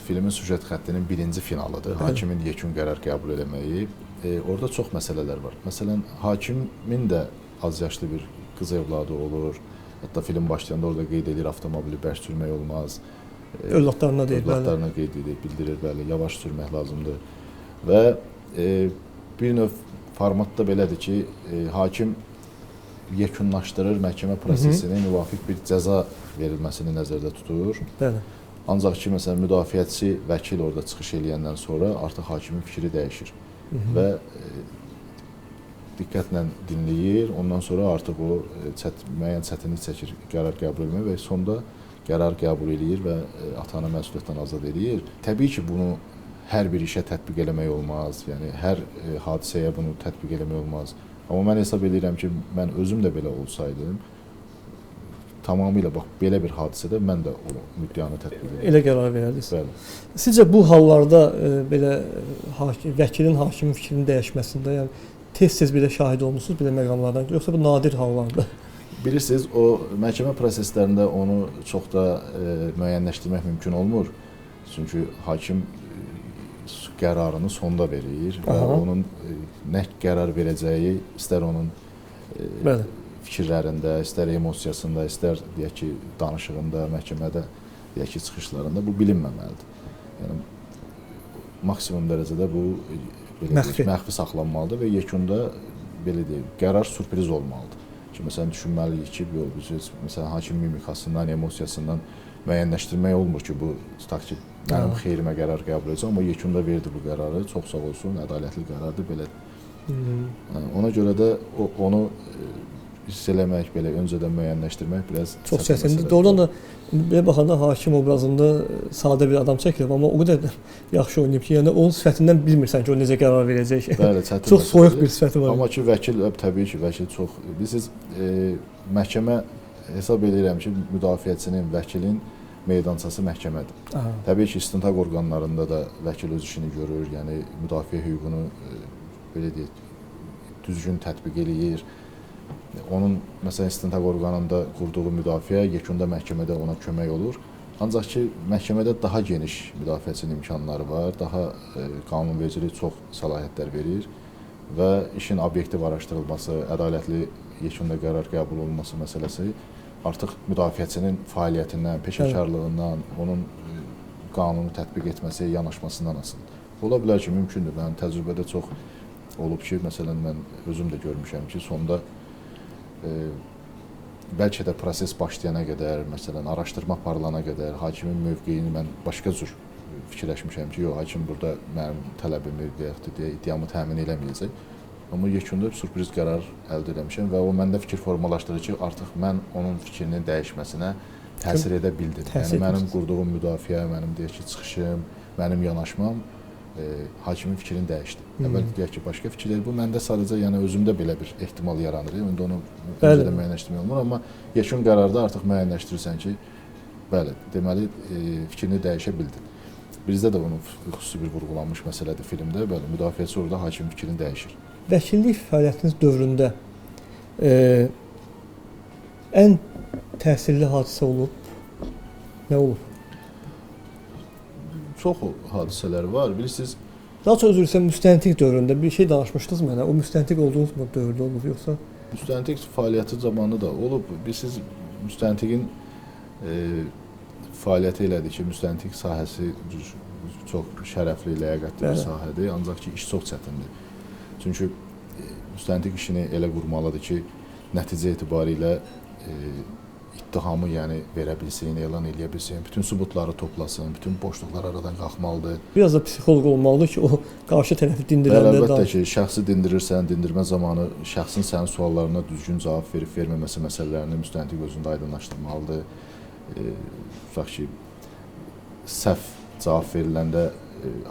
filmin süjet xəttinin birinci finalıdır. Hakimin yekun qərar qəbul eləməyi. Orada çox məsələlər var. Məsələn, hakimin də az yaşlı bir qız evladı olur. Hətta film başlayanda orada qeyd edir, avtomobili bərk sürmək olmaz. Övladlarına deyir, bəli. Övladlarına qeyd edir, bildirir, bəli, yavaş sürmək lazımdır. Və bir növ formatda belədir ki, hakim yekunlaşdırır məhkəmə prosesini, müvafiq bir cəza verilməsini nəzərdə tutur. Bəli. Ancaq ki, məsələn, müdafiəçi vəkil orada çıxış eləyəndən sonra artıq hakimin fikri dəyişir və diqqətlə dinləyir. Ondan sonra artıq o müəyyən çətinlik çəkir qərar qəbul etmək və sonda qərar qəbul eləyir və atanı məsuliyyətdən azad eləyir. Təbii ki, bunu hər bir işə tətbiq eləmək olmaz, yəni hər hadisəyə bunu tətbiq eləmək olmaz. Amma mən hesab edirəm ki, mən özüm də belə olsaydım, tamamilə bax belə bir hadisədə mən də o müddianı tətbiq edirəm. Elə qərar verərdiniz. Bəli. Sizcə bu hallarda belə vəkilin hakimin fikrinin dəyişməsində, yəni tez-tez belə şahid olmusunuz belə məqamlardan, yoxsa bu nadir hallardır? Bilirsiniz, o məhkəmə proseslərində onu çox da müəyyənləşdirmək mümkün olmur. Çünki hakim qərarını sonda verir və onun nə qərar verəcəyi istər onun fikirlərində, istər emosiyasında, istər deyək ki, danışığında, məhkəmədə, deyək ki, çıxışlarında bu bilinməməlidir. Yəni maksimum dərəcədə bu belə deyək, məxfi saxlanmalıdır və yekunda belə deyək, qərar sürpriz olmalıdır. Ki, məsələn, düşünməliyik ki, biz məsələn, hakim mimikasından, emosiyasından müəyyənləşdirmək olmur ki, bu tutaq ki, mənim xeyrimə qərar qəbul edəcəm, amma yekunda verdi bu qərarı, çox sağ olsun, ədalətli qərardır, belə. Ona görə də onu hiss eləmək, belə öncədən müəyyənləşdirmək biraz çox çətindir. Doğrudan da belə baxanda hakim obrazında sadə bir adam çəkilib, amma o qədər yaxşı oynayıb ki, yəni onun sifətindən bilmirsən ki, o necə qərar verəcək. Bəli, çətin. Çox soyuq bir sifəti var. Amma ki, vəkil, təbii ki, vəkil çox, bilirsiniz, məhkəmə hesab edirəm ki, müdafiəçinin, vəkilin meydançası məhkəmədir. Aha. Təbii ki, istintaq orqanlarında da vəkil öz işini görür, yəni müdafiə hüququnu belə deyək, düzgün tətbiq eləyir. Onun məsələn istintaq orqanında qurduğu müdafiə yekunda məhkəmədə ona kömək olur. Ancaq ki, məhkəmədə daha geniş müdafiəçinin imkanları var, daha qanunvericilik çox səlahiyyətlər verir və işin obyektiv araşdırılması, ədalətli yekunda qərar qəbul olunması məsələsi artıq müdafiəçinin fəaliyyətindən, peşəkarlığından, onun qanunu tətbiq etməsi, yanaşmasından asılıdır. Ola bilər ki, mümkündür. Mənim təcrübədə çox olub ki, məsələn, mən özüm də görmüşəm ki, sonda bəlkə də proses başlayana qədər, məsələn, araşdırma aparılana qədər hakimin mövqeyini mən başqa cür fikirləşmişəm ki, yox, hakim burada mənim tələbimi, deyək, iddiamı təmin eləməyəcək. Amma yekunda sürpriz qərar əldə eləmişəm və o məndə fikir formalaşdırır ki, artıq mən onun fikrinin dəyişməsinə təsir edə bildim. Yəni, mənim qurduğum müdafiə, mənim deyək ki, çıxışım, mənim yanaşmam hakimin fikrini dəyişdi. Əvvəl deyək ki, başqa fikir deyil. Bu məndə sadəcə, yəni özümdə belə bir ehtimal yaranır. İndi onu öncədən müəyyənləşdirmək olmur, amma yekun qərarda artıq müəyyənləşdirirsən ki, bəli, deməli fikrini dəyişə bildin. Bizdə də onun xüsusi bir vurğulanmış məsələdir filmdə. Bəli, müdafiəçi orada hakimin fikrini dəyişir. Vəkillik fəaliyyətiniz dövründə ən təsirli hadisə olub? Nə olub? Çox hadisələr var, bilirsiniz. Daha çox üzr istəyirəm, müstəntiq dövründə bir şey danışmışdınız mənə. O müstəntiq olduğunuz mu dövrdə olub yoxsa? Müstəntiq fəaliyyəti zamanı da olub. Bilirsiniz, müstəntiqin fəaliyyəti elədir ki, müstəntiq sahəsi çox şərəfli, ləyaqətli bir sahədir, ancaq ki, iş çox çətindir. Çünki müstəntiq işini elə qurmalıdır ki, nəticə etibarilə ittihamı yəni verə bilsin, elan eləyə bilsin, bütün sübutları toplasın, bütün boşluqlar aradan qalxmalıdır. Biraz da psixoloq olmalıdır ki, o qarşı tərəfi dindirəndə... Bəli, əlbəttə ki, şəxsi dindirirsən, dindirmə zamanı şəxsin sənin suallarına düzgün cavab verib verməməsi məsələlərini müstəntiq özündə aydınlaşdırmalıdır. Tutaq ki, səhv cavab veriləndə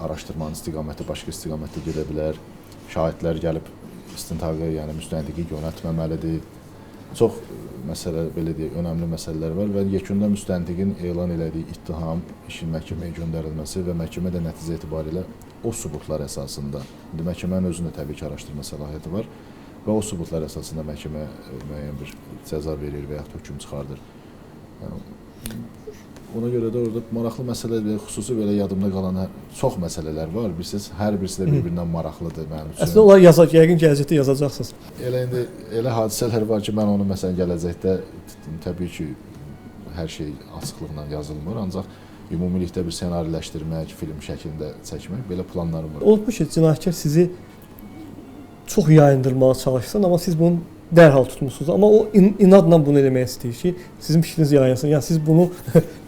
araşdırmanın istiqaməti başqa istiqamətdə gedə bilər. Şahidlər gəlib istintaqa, yəni müstəntiqi yönəltməməlidir. Çox məsələ, belə deyək, önəmli məsələlər var və yekunda müstəntiqin elan elədiyi ittiham, işin məhkəməyə göndərilməsi və məhkəmə də nəticə etibarilə o sübutlar əsasında, indi məhkəmənin özündə təbii ki, araşdırma səlahiyyəti var və o sübutlar əsasında məhkəmə müəyyən bir cəza verir və yaxud hökm çıxardır. Yəni, ona görə də orada maraqlı məsələ, xüsusi belə yadımda qalan çox məsələlər var. Bilirsiniz, hər birisi də bir-birindən maraqlıdır mənim üçün. Əslində onları yazacaq, yəqin gələcəkdə yazacaqsınız. Elə indi elə hadisələr var ki, mən onu məsələn gələcəkdə təbii ki, hər şey açıqlıqla yazılmır, ancaq ümumilikdə bir ssenariləşdirmək, film şəklində çəkmək belə planlarım var. Olubmu ki, cinayətkar sizi çox yayındırmağa çalışsın, amma siz bunu dərhal tutmuşsunuz. Amma o inadla bunu eləmək istəyir ki, sizin fikriniz yayınsın. Yəni siz bunu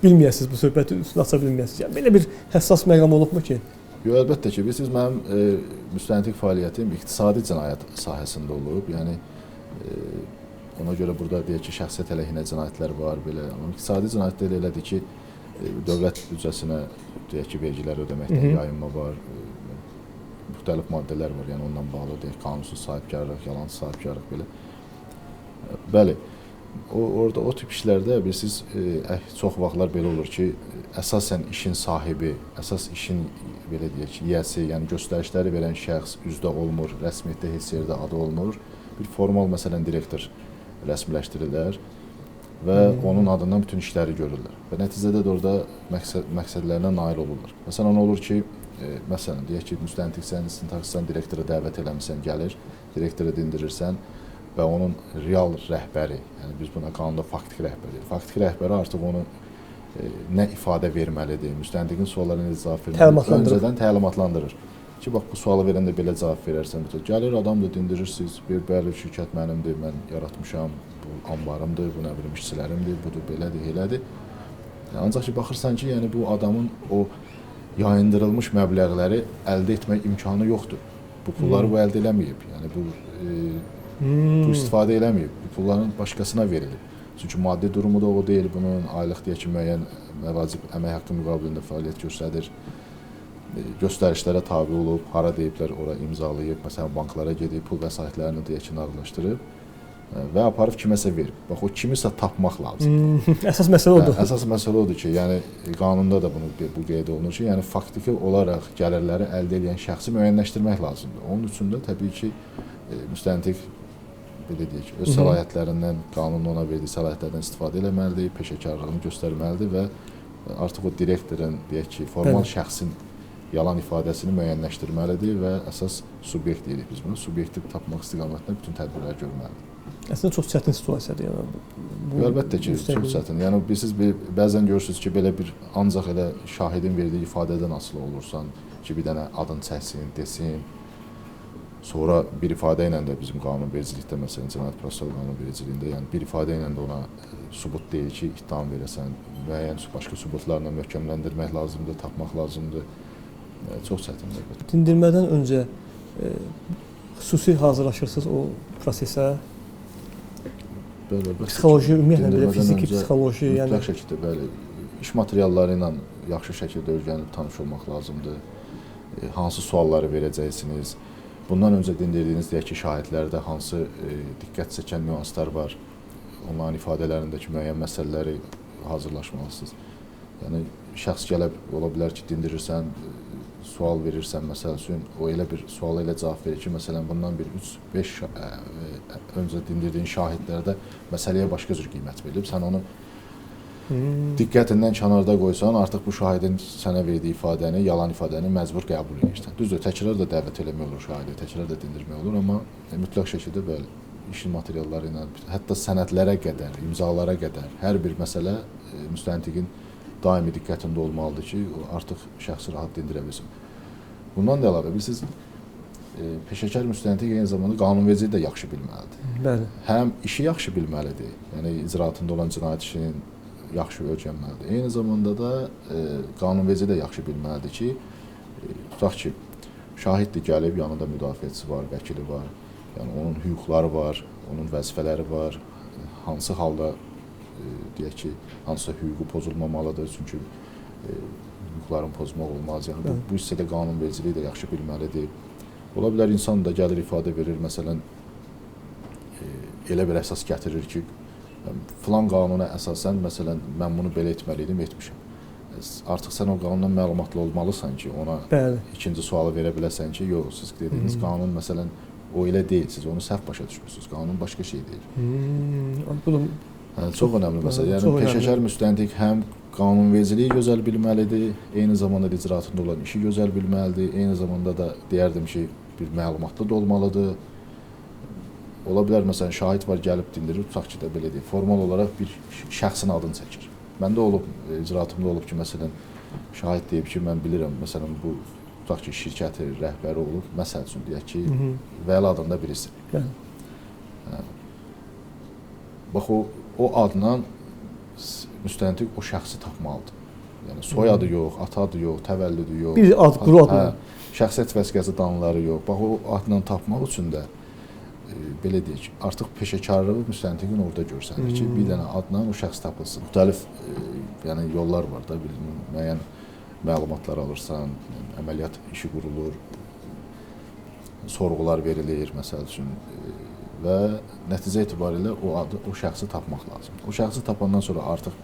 bilməyəsiniz, bu söhbəti üstünü aça bilməyəsiniz. Yəni belə bir həssas məqam olubmu ki? Yox, əlbəttə ki, bilirsiniz, mənim müstəntiq fəaliyyətim iqtisadi cinayət sahəsində olub. Yəni ona görə burada deyək ki, şəxsiyyət əleyhinə cinayətlər var belə. Amma iqtisadi cinayətdə elə elədir ki, dövlət büdcəsinə deyək ki, vergilər ödəməkdən yayınma var. Müxtəlif maddələr var, yəni ondan bağlı deyək, qanunsuz sahibkarlıq, yalan sahibkarlıq belə. Bəli, orada o tip işlərdə bilirsiniz, çox vaxtlar belə olur ki, əsasən işin sahibi, əsas işin belə deyək, yiyəsi, yəni göstərişləri verən şəxs üzdə olmur, rəsmiyyətdə heç yerdə adı olmur. Bir formal, məsələn, direktor rəsmiləşdirirlər və onun adından bütün işləri görürlər və nəticədə də orada məqsədlərinə nail olurlar. Məsələn, olur ki, məsələn, deyək ki, müstəntiqsən, istintaqçısan, direktora dəvət eləmirsən, gəlir, direktora dindirirsən və onun real rəhbəri, yəni biz buna qanunda faktiki rəhbər deyirik. Faktiki rəhbəri artıq onu nə ifadə verməlidir, müstəntiqin suallarına necə cavab verməlidir, öncədən təlimatlandırır. Ki, bax, bu sualı verəndə belə cavab verərsən. Gəlir, adam da dindirirsiniz, bir bəli, şirkət mənimdir, mən yaratmışam, bu anbarımdır, bu nə bilim işçilərimdir, budur, belədir, elədir. Ancaq ki, baxırsan ki, yəni bu adamın o yayındırılmış məbləğləri əldə etmək imkanı yoxdur. Bu pulları bu əldə eləməyib, yəni bu istifadə eləməyib, bu pulların başqasına verilib. Çünki maddi durumu da o deyil, bunun aylıq deyək ki, müəyyən məvacib əmək haqqı müqabilində fəaliyyət göstərir, göstərişlərə tabi olub, hara deyiblər, ora imzalayıb, məsələn, banklara gedib, pul vəsaitlərini deyək ki, nağdlaşdırıb və aparıb kiməsə verib. Bax, o kimisə tapmaq lazımdır. Əsas məsələ odur. Əsas məsələ odur ki, yəni qanunda da bunu bu qeyd olunur ki, yəni faktiki olaraq gəlirləri əldə edən şəxsi müəyyənləşdirmək lazımdır. Onun üçün də təbii ki, müstəntiq belə deyək, öz səlahiyyətlərindən, qanunun ona verdiyi səlahiyyətlərdən istifadə eləməlidir, peşəkarlığını göstərməlidir və Artıq o direktorun, deyək ki, formal şəxsin yalan ifadəsini müəyyənləşdirməlidir və əsas subyekt deyirik biz bunu. Subyekti tapmaq istiqamətində bütün tədbirləri görməlidir. Əslində çox çətin situasiyadır. Yəni bu əlbəttə ki, çox çətin. Yəni bilirsiniz, bəzən görürsünüz ki, belə bir ancaq elə şahidin verdiyi ifadədən asılı olursan ki, bir dənə adını çəksin, desin. Sonra bir ifadə ilə də bizim qanunvericilikdə, məsələn, cinayət prosessual qanunvericiliyində, yəni bir ifadə ilə də ona sübut deyil ki, ittiham verəsən, müəyyən başqa sübutlarla möhkəmləndirmək lazımdır, tapmaq lazımdır. Çox çətindir. Dindirmədən öncə xüsusi hazırlaşırsınız o prosesə? Bəli, psixoloji, ümumiyyətlə belə fiziki, psixoloji, yəni mütləq şəkildə, bəli. İş materialları ilə yaxşı şəkildə öyrənib tanış olmaq lazımdır. Hansı sualları verəcəksiniz? Bundan öncə dindirdiyiniz, deyək ki, şahidlərdə hansı diqqət çəkən nüanslar var, onların ifadələrindəki müəyyən məsələləri hazırlaşmalısınız. Yəni, şəxs gələ ola bilər ki, dindirirsən, sual verirsən, məsəl üçün, o elə bir suala elə cavab verir ki, məsələn, bundan bir 3-5 öncə dindirdiyin şahidlərdə məsələyə başqa cür qiymət verilib. Sən onu diqqətindən kənarda qoysan, artıq bu şahidin sənə verdiyi ifadəni, yalan ifadəni məcbur qəbul edirsən. Düzdür, təkrar da dəvət eləmək olur şahidi, təkrar da dindirmək olur, amma mütləq şəkildə bəli, işin materialları ilə, hətta sənədlərə qədər, imzalara qədər hər bir məsələ müstəntiqin daimi diqqətində olmalıdır ki, artıq şəxsi rahat dindirə bilsin. Bundan da əlavə, bilirsiniz, peşəkar müstəntiq eyni zamanda qanunvericiliyi də yaxşı bilməlidir. Bəli. Həm işi yaxşı bilməlidir, yəni icraatında olan cinayət işinin yaxşı öyrənməlidir. Eyni zamanda da qanunverici də yaxşı bilməlidir ki, tutaq ki, şahiddir gəlib, yanında müdafiəçisi var, vəkili var, yəni onun hüquqları var, onun vəzifələri var, hansı halda deyək ki, hansısa hüququ pozulmamalıdır, çünki hüquqların pozmaq olmaz. Yəni bu hissədə qanunvericiliyi də yaxşı bilməlidir. Ola bilər insan da gəlir, ifadə verir, məsələn, elə bir əsas gətirir ki, filan qanuna əsasən, məsələn, mən bunu belə etməli idim, etmişəm. Artıq sən o qanundan məlumatlı olmalısan ki, ona bəli, ikinci sualı verə biləsən ki, yox, siz dediyiniz qanun, məsələn, o elə deyil, siz onu səhv başa düşmüsünüz, qanun başqa şey deyil. Bu da çox önəmli məsələ. Yəni, peşəkar müstəntiq həm qanunvericiliyi gözəl bilməlidir, eyni zamanda da icraatında olan işi gözəl bilməlidir, eyni zamanda da deyərdim ki, bir məlumatlı da olmalıdır. Ola bilər, məsələn, şahid var, gəlib dindirir, tutaq ki də belə deyil, formal olaraq bir şəxsin adını çəkir. Məndə olub, icraatımda olub ki, məsələn, şahid deyib ki, mən bilirəm, məsələn, bu, tutaq ki, şirkətin rəhbəri olub, məsəl üçün deyək ki, Vəli adında birisi. Bax, o adla müstəntiq o şəxsi tapmalıdır. Yəni, soyadı yox, ata adı yox, təvəllüdü yox. Bir ad, quru adla. Şəxsiyyət vəsiqəsi danları yox. Bax, o adla tapmaq üçün də belə deyək, artıq peşəkarlığı müstəntiqin orada görsənir ki, bir dənə adla o şəxs tapılsın. Müxtəlif yəni, yollar var da, müəyyən məlumatlar alırsan, əməliyyat işi qurulur, sorğular verilir, məsəl üçün, və nəticə etibarilə o adı, o şəxsi tapmaq lazımdır. O şəxsi tapandan sonra artıq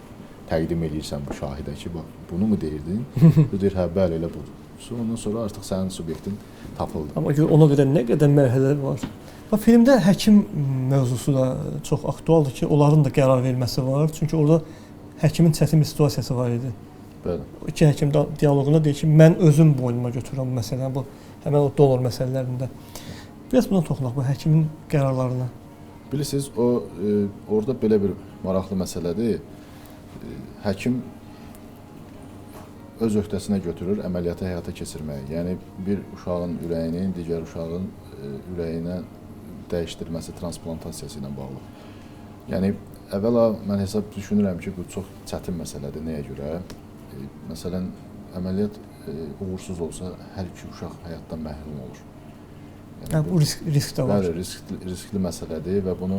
təqdim eləyirsən bu şahidə ki, bax, bunu mu deyirdin? Bu deyir, hə, bəli, elə budur. Ondan sonra artıq sənin subyektin tapıldı. Amma gör, ona qədər nə qədər mərhələlər var. Bax, filmdə həkim mövzusu da çox aktualdır ki, onların da qərar verməsi var. Çünki orada həkimin çətin bir situasiyası var idi. Bəli. İki həkim dialoqunda deyir ki, mən özüm boynuma götürürəm məsələn, bu həmən o donor məsələlərində. Biraz buna toxunaq, bu həkimin qərarlarına. Bilirsiniz, o orada belə bir maraqlı məsələdir. Həkim öz öhdəsinə götürür əməliyyatı həyata keçirməyi. Yəni, bir uşağın ürəyinin digər uşağın ürəyinə dəyişdirilməsi, transplantasiyası ilə bağlı. Yəni, əvvəla mən hesab düşünürəm ki, bu çox çətin məsələdir. Nəyə görə? Məsələn, əməliyyat uğursuz olsa, hər iki uşaq həyatdan məhrum olur. Yəni, bu risk də var. Bəli, riskli məsələdir və bunu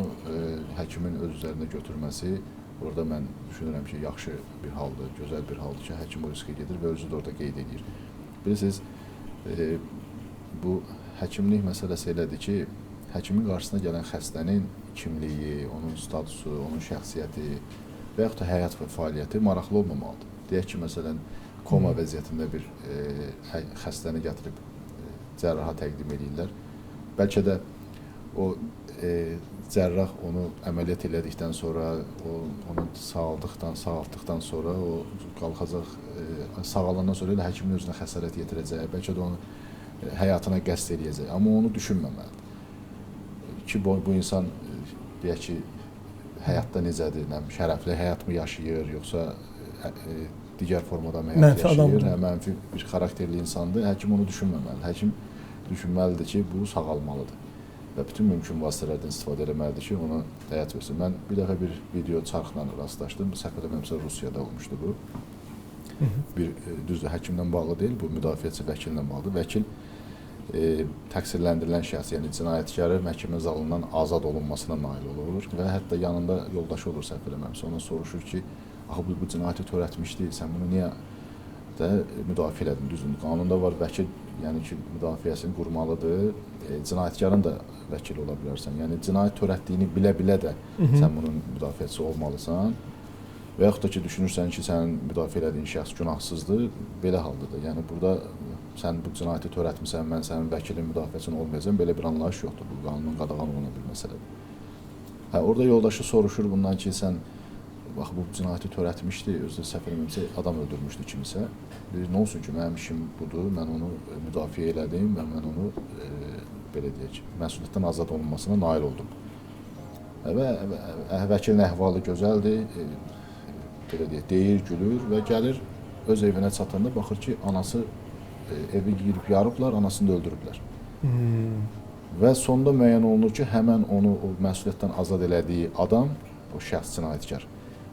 həkimin öz üzərinə götürməsi, orada mən düşünürəm ki, yaxşı bir haldır, gözəl bir haldır ki, həkim o riskə gedir və özü də orada qeyd edir. Bilirsiniz, bu həkimlik məsələsi elədir ki, həkimin qarşısına gələn xəstənin kimliyi, onun statusu, onun şəxsiyyəti və yaxud da həyat və fəaliyyəti maraqlı olmamalıdır. Deyək ki, məsələn, koma vəziyyətində bir xəstəni gətirib cərraha təqdim edirlər. Bəlkə də o cərrah onu əməliyyat elədikdən sonra, onu sağaltdıqdan sonra o qalxacaq, sağalandan sonra elə həkimin özünə xəsarət yetirəcək, bəlkə də onu həyatına qəsd eləyəcək. Amma onu düşünməməlidir. Ki, bu insan, deyək ki, həyatda necədir, şərəfli həyat mı yaşayır, yoxsa digər formada mı həyat yaşayır, mənfi bir xarakterli insandır. Həkim onu düşünməməlidir. Həkim düşünməlidir ki, bu sağalmalıdır və bütün mümkün vasitələrdən istifadə eləməlidir ki, ona həyat versin. Mən bir dəfə bir video çarxla rastlaşdım. Səhv eləmirəmsə Rusiyada olmuşdu bu. Bir, düzdür, həkimlə bağlı deyil, bu müdafiəçi vəkillə bağlıdır. Vəkil təqsirləndirilən şəxs, yəni cinayətkarı məhkəmə zalından azad olunmasına nail olur və hətta yanında yoldaşı olur, səhv eləmirəmsə, ona soruşur ki, axı bu cinayəti törətmişdi, sən bunu niyə də müdafiə elədin? Düzdür, qanunda var, vəkil, yəni ki, müdafiəsini qurmalıdır, cinayətkarın da vəkili ola bilərsən. Yəni cinayət törətdiyini bilə-bilə də sən bunun müdafiəçisi olmalısan. Və yaxud da ki, düşünürsən ki, sənin müdafiə elədiyin şəxs günahsızdır, belə haldadır. Yəni burada sən bu cinayəti törətmisən, mən sənin vəkilin, müdafiəçin olmayacağam, belə bir anlayış yoxdur. Bu qanunun qadağan olunan bir məsələdir. Hə, orada yoldaşı soruşur bundan ki, sən bax bu cinayəti törətmişdi, özü də səhv eləmirəmsə adam öldürmüşdü kimisə. Deyir, nə olsun ki, mənim işim budur, mən onu müdafiə elədim və mən onu belə deyək, məsuliyyətdən azad olunmasına nail oldum. Və vəkilin əhvalı gözəldir, belə deyək, deyir, gülür və gəlir öz evinə çatanda baxır ki, anası evi girib yarıblar, anasını da öldürüblər. Və sonda müəyyən olunur ki, həmən onu o məsuliyyətdən azad elədiyi adam, o şəxs cinayətkar,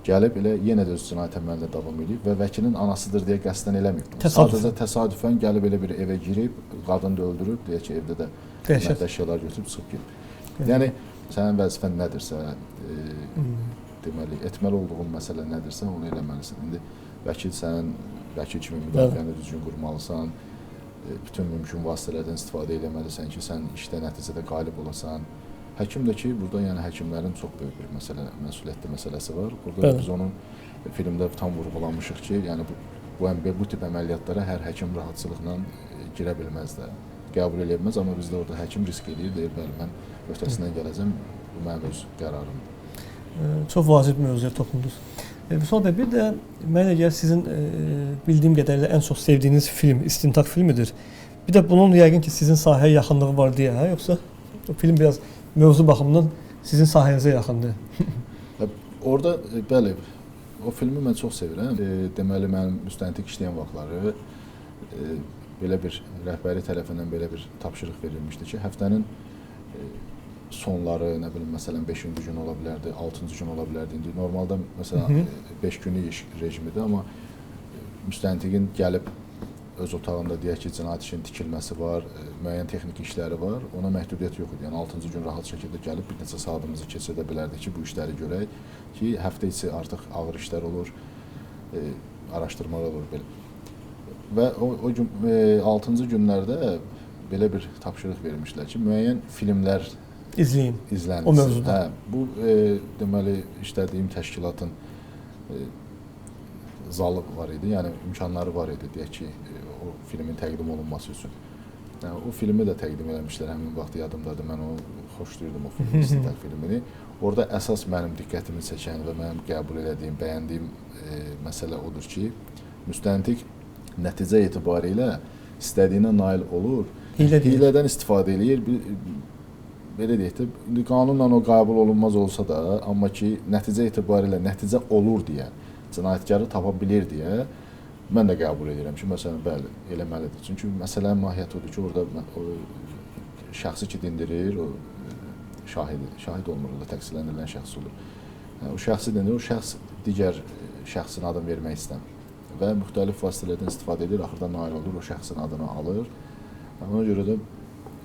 gəlib elə yenə də öz cinayət əməlində davam edib və vəkilin anasıdır deyə qəsdən eləməyib. Sadəcə təsadüfən gəlib elə bir evə girib, qadını da öldürüb, deyək ki, evdə də qiymətli əşyalar götürüb çıxıb gedib. Yəni, sənin vəzifən nədirsə, deməli, etməli olduğun məsələ nədirsə, onu eləməlisən. İndi vəkil sənin, vəkil kimi müdafiəni düzgün qurmalısan, bütün mümkün vasitələrdən istifadə eləməlisən ki, sən işdə nəticədə qalib olasan. Həkim də ki, burada yəni həkimlərin çox böyük bir məsələ, məsuliyyətli məsələsi var. Burada da biz onun filmdə tam vurğulamışıq ki, yəni bu tip əməliyyatlara hər həkim rahatçılıqla girə bilməz də, qəbul eləyə bilməz, amma bizdə orada həkim risk eləyir, deyir, bəli, mən öhdəsindən gələcəm, bu mənim öz qərarımdır. Çox vacib mövzuya toxundunuz. Vüsal bəy, bir də mənə gəlir sizin bildiyim qədərilə ən çox sevdiyiniz film İstintaq filmidir. Bir də bunun yəqin ki, sizin sahəyə yaxınlığı var deyə, hə? Yoxsa o film biraz mövzu baxımından sizin sahənizə yaxındır. Orada, bəli, o filmi mən çox sevirəm. Deməli, mənim müstəntiq işləyən vaxtları belə bir rəhbəri tərəfindən belə bir tapşırıq verilmişdi ki, həftənin sonları, nə bilim, məsələn, 5-ci gün ola bilərdi, 6-cı gün ola bilərdi. İndi normalda, məsələn, 5 günlük iş rejimidir, amma müstəntiqin gəlib öz otağında deyək ki, cinayət işinin tikilməsi var, müəyyən texniki işləri var, ona məhdudiyyət yox idi. Yəni, 6-cı gün rahat şəkildə gəlib bir neçə saatımızı keçirdə bilərdik ki, bu işləri görək ki, həftə içi artıq ağır işlər olur, araşdırmalar olur belə. Və o gün, 6-cı günlərdə belə bir tapşırıq vermişlər ki, müəyyən filmlər izləyin, izlənilsin. O mövzuda. Hə, bu, deməli, işlədiyim təşkilatın zalı var idi, yəni imkanları var idi, deyək ki, o filmin təqdim olunması üçün. Yəni, o filmi də təqdim eləmişlər, həmin vaxt yadımdadır, mən onu xoşlayırdım, o filmi, İstintaq filmini. Orada əsas mənim diqqətimi çəkən və mənim qəbul elədiyim, bəyəndiyim məsələ odur ki, müstəntiq nəticə etibarilə istədiyinə nail olur, hilədən istifadə eləyir, belə deyək də, indi qanunla o qəbul olunmaz olsa da, amma ki, nəticə etibarilə nəticə olur deyə, cinayətkarı tapa bilir deyə mən də qəbul edirəm ki, məsələn, bəli, eləməlidir. Çünki məsələnin mahiyyəti odur ki, orada o şəxsi ki dindirir, o şahid olmur, orada təqsirləndirilən şəxs olur. Yəni, o şəxsi dindirir, o şəxs digər şəxsin adını vermək istəmir və müxtəlif vasitələrdən istifadə edir, axırda nail olur, o şəxsin adını alır. Yəni, ona görə də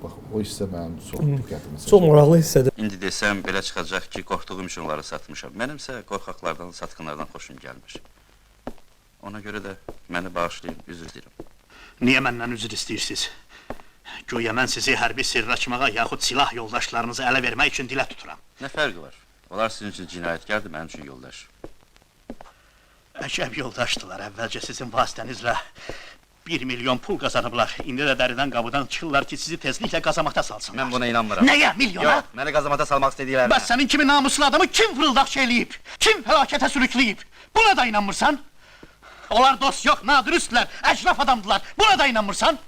bax, o hissə mənim çox diqqətimi çəkir. Çox maraqlı hissədir. İndi desəm, belə çıxacaq ki, qorxduğum üçün onları satmışam. Mənimsə qorxaqlardan, satqınlardan xoşum gəlmir. Ona görə də məni bağışlayın, üzr istəyirəm. Niyə məndən üzr istəyirsiniz? Güya mən sizi hərbi sirr açmağa yaxud silah yoldaşlarınızı ələ vermək üçün dilə tuturam. Nə fərqi var? Onlar sizin üçün cinayətkardır, mənim üçün yoldaş. Əcəb yoldaşdılar. Əvvəlcə sizin vasitənizlə 1 milyon pul qazanıblar. İndi də dəridən qabıdan çıxırlar ki, sizi tezliklə qazamata salsınlar. Mən buna inanmıram. Nəyə? Milyona? Yox, məni qazamata salmaq istədiklərinə. Bəs sənin kimi namuslu adamı kim fırıldaqçı eləyib? Kim fəlakətə sürükləyib? Buna da inanmırsan? Onlar dost yox, nadürüstlər, əclaf adamdılar. Buna da inanmırsan?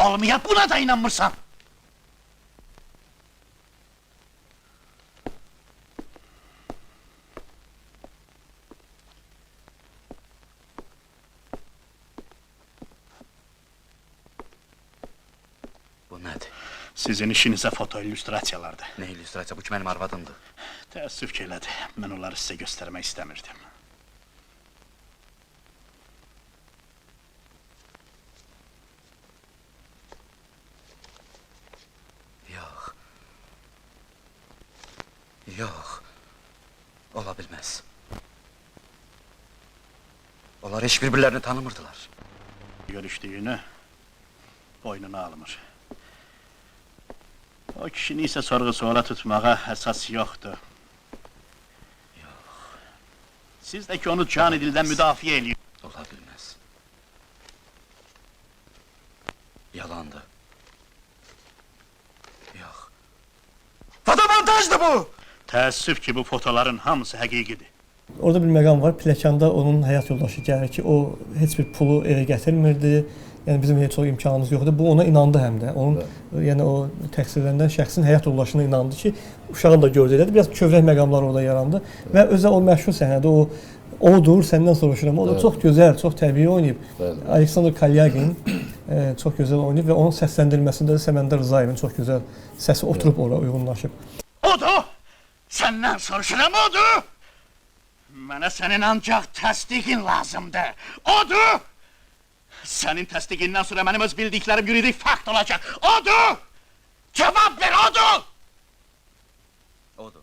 Olmaya buna da inanmırsan. Bu nədir? Sizin işinizə foto illüstrasiyalardır. Nə illüstrasiya? Bu ki mənim arvadımdır. Təəssüf ki elədi. Mən onları sizə göstərmək istəmirdim. Yox. Yox. Ola bilməz. Onlar heç bir-birlərini tanımırdılar. Görüşdüyünü boynuna almır. O kişini isə sorğu-suala tutmağa əsas yoxdur. Yox. Siz də ki onu can edildən müdafiə eləyirsiniz. Ola bilməz. Yalandı. Yox. Fotomontajdır bu! Təəssüf ki, bu fotoların hamısı həqiqidir. Orada bir məqam var. Pilləkanda onun həyat yoldaşı gəlir ki, o heç bir pulu evə gətirmirdi. Yəni bizim heç çox imkanımız yoxdur. Bu ona inandı həm də. Onun yəni o təqsirləndirilən şəxsin həyat yoldaşına inandı ki, uşağın da gördü elədi. Biraz kövrək məqamlar orada yarandı və özə o məşhur səhnədə o odur, səndən soruşuram. O da çox gözəl, çox təbii oynayıb. Bəli. Aleksandr Kalyagin çox gözəl oynayıb və onun səsləndirilməsində də Səməndər Rızayevin çox gözəl səsi oturub ora uyğunlaşıb. Odur! Səndən soruşuram, odur! Mənə sənin ancaq təsdiqin lazımdır. Odur! Sənin təsdiqindən sonra mənim öz bildiklərim yuridik fakt olacaq. Odur! Cavab ver, odur! Odur.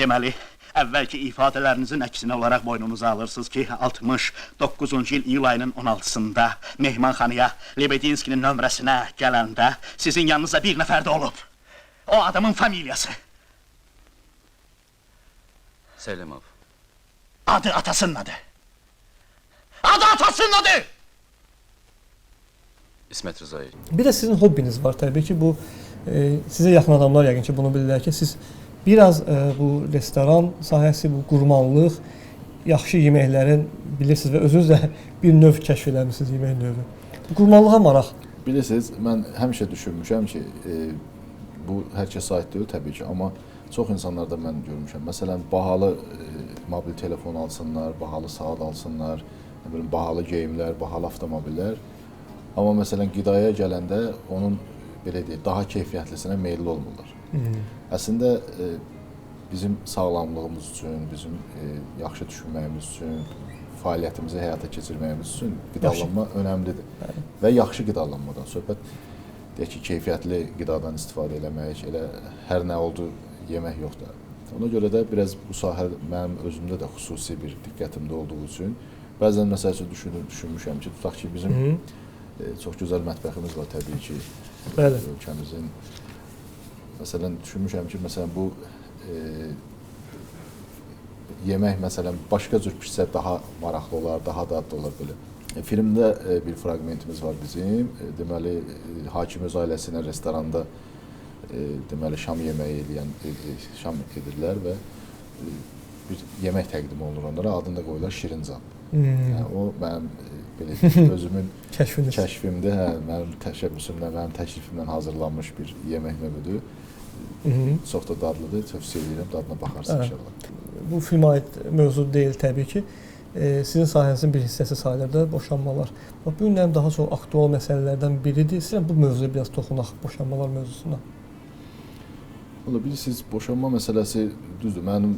Deməli, əvvəlki ifadələrinizin əksinə olaraq boynunuza alırsınız ki, 69-cu il iyul ayının 16-sında mehmanxanaya Lebedinskinin nömrəsinə gələndə sizin yanınızda bir nəfər də olub. O adamın familiyası. Selimov. Adı atasının adı. Adı atasının adı! İsmət Rızayev. Bir də sizin hobbiniz var təbii ki, bu sizə yaxın adamlar yəqin ki, bunu bilirlər ki, siz biraz bu restoran sahəsi, bu qurmanlıq, yaxşı yeməklərin bilirsiniz və özünüz də bir növ kəşf eləmisiniz yemək növü. Bu qurmanlığa maraq. Bilirsiniz, mən həmişə düşünmüşəm ki, bu hər kəsə aid deyil təbii ki, amma çox insanlarda mən görmüşəm. Məsələn, bahalı mobil telefon alsınlar, bahalı saat alsınlar, nə bilim, bahalı geyimlər, bahalı avtomobillər. Amma məsələn, qidaya gələndə onun belə deyək, daha keyfiyyətlisinə meyilli olmurlar. Əslində bizim sağlamlığımız üçün, bizim yaxşı düşünməyimiz üçün, fəaliyyətimizi həyata keçirməyimiz üçün qidalanma önəmlidir. Bəli. Və yaxşı qidalanmadan söhbət deyək ki, keyfiyyətli qidadan istifadə eləmək, elə hər nə oldu yemək yoxdur. Ona görə də biraz bu sahə mənim özümdə də xüsusi bir diqqətimdə olduğu üçün bəzən məsəl üçün düşünmüşəm ki, tutaq ki, bizim çox gözəl mətbəximiz var təbii ki, Bəli. ölkəmizin. Məsələn, düşünmüşəm ki, məsələn bu yemək məsələn başqa cür pişsə daha maraqlı olar, daha dadlı olar belə. Filmdə bir fraqmentimiz var bizim. Deməli, hakim öz ailəsi ilə restoranda deməli şam yeməyi eləyən şam edirlər və bir yemək təqdim olunur onlara. Adını da qoyurlar Şirincan. Yəni o mənim belə deyim, özümün kəşfimdir. Hə, mənim təşəbbüsümlə, mənim təklifimlə hazırlanmış bir yemək növüdür. Çox da dadlıdır. Tövsiyə edirəm, dadına baxarsınız inşallah. Bu filmə aid mövzu deyil təbii ki. Sizin sahənizin bir hissəsi sayılır da boşanmalar. Bax, bu günlərin daha çox aktual məsələlərdən biridir. İstəyirəm bu mövzuya biraz toxunaq, boşanmalar mövzusuna. Valla bilirsiniz, boşanma məsələsi düzdür. Mənim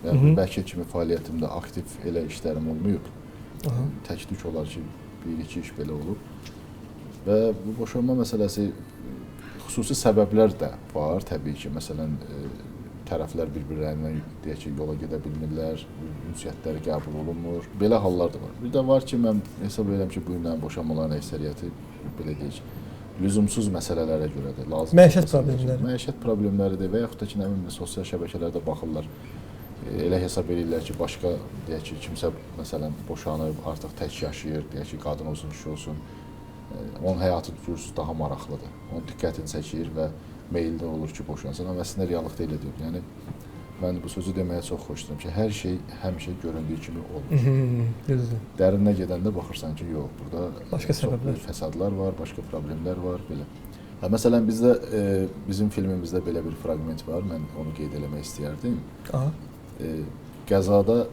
yəni vəkil kimi fəaliyyətimdə aktiv elə işlərim olmayıb. Tək-tük olar ki, bir-iki iş belə olub. Və bu boşanma məsələsi xüsusi səbəblər də var təbii ki. Məsələn, tərəflər bir-birlərindən deyək ki, yola gedə bilmirlər, ünsiyyətləri qəbul olunmur. Belə hallar da var. Bir də var ki, mən hesab edirəm ki, bu günlərin boşanmaların əksəriyyəti belə deyək, lüzumsuz məsələlərə görədir. Lazımsız Məişət problemləri. Məişət problemləridir və yaxud da ki, nə bilim, sosial şəbəkələrdə baxırlar. Elə hesab edirlər ki, başqa, deyək ki, kimsə məsələn boşanıb, artıq tək yaşayır, deyək ki, qadın olsun, kişi olsun, onun həyatı görürsünüz daha maraqlıdır. Onun diqqətini çəkir və meyilli olur ki, boşansın. Amma əslində reallıqda elə deyil. Yəni mən bu sözü deməyə çox xoşlayıram ki, hər şey həmişə göründüyü kimi olmur. Düzdür. Dərinə gedəndə baxırsan ki, yox, burada başqa səbəblər, fəsadlar var, başqa problemlər var, belə. Hə, məsələn bizdə bizim filmimizdə belə bir fraqment var. Mən onu qeyd eləmək istəyərdim. Aha. Qəzadan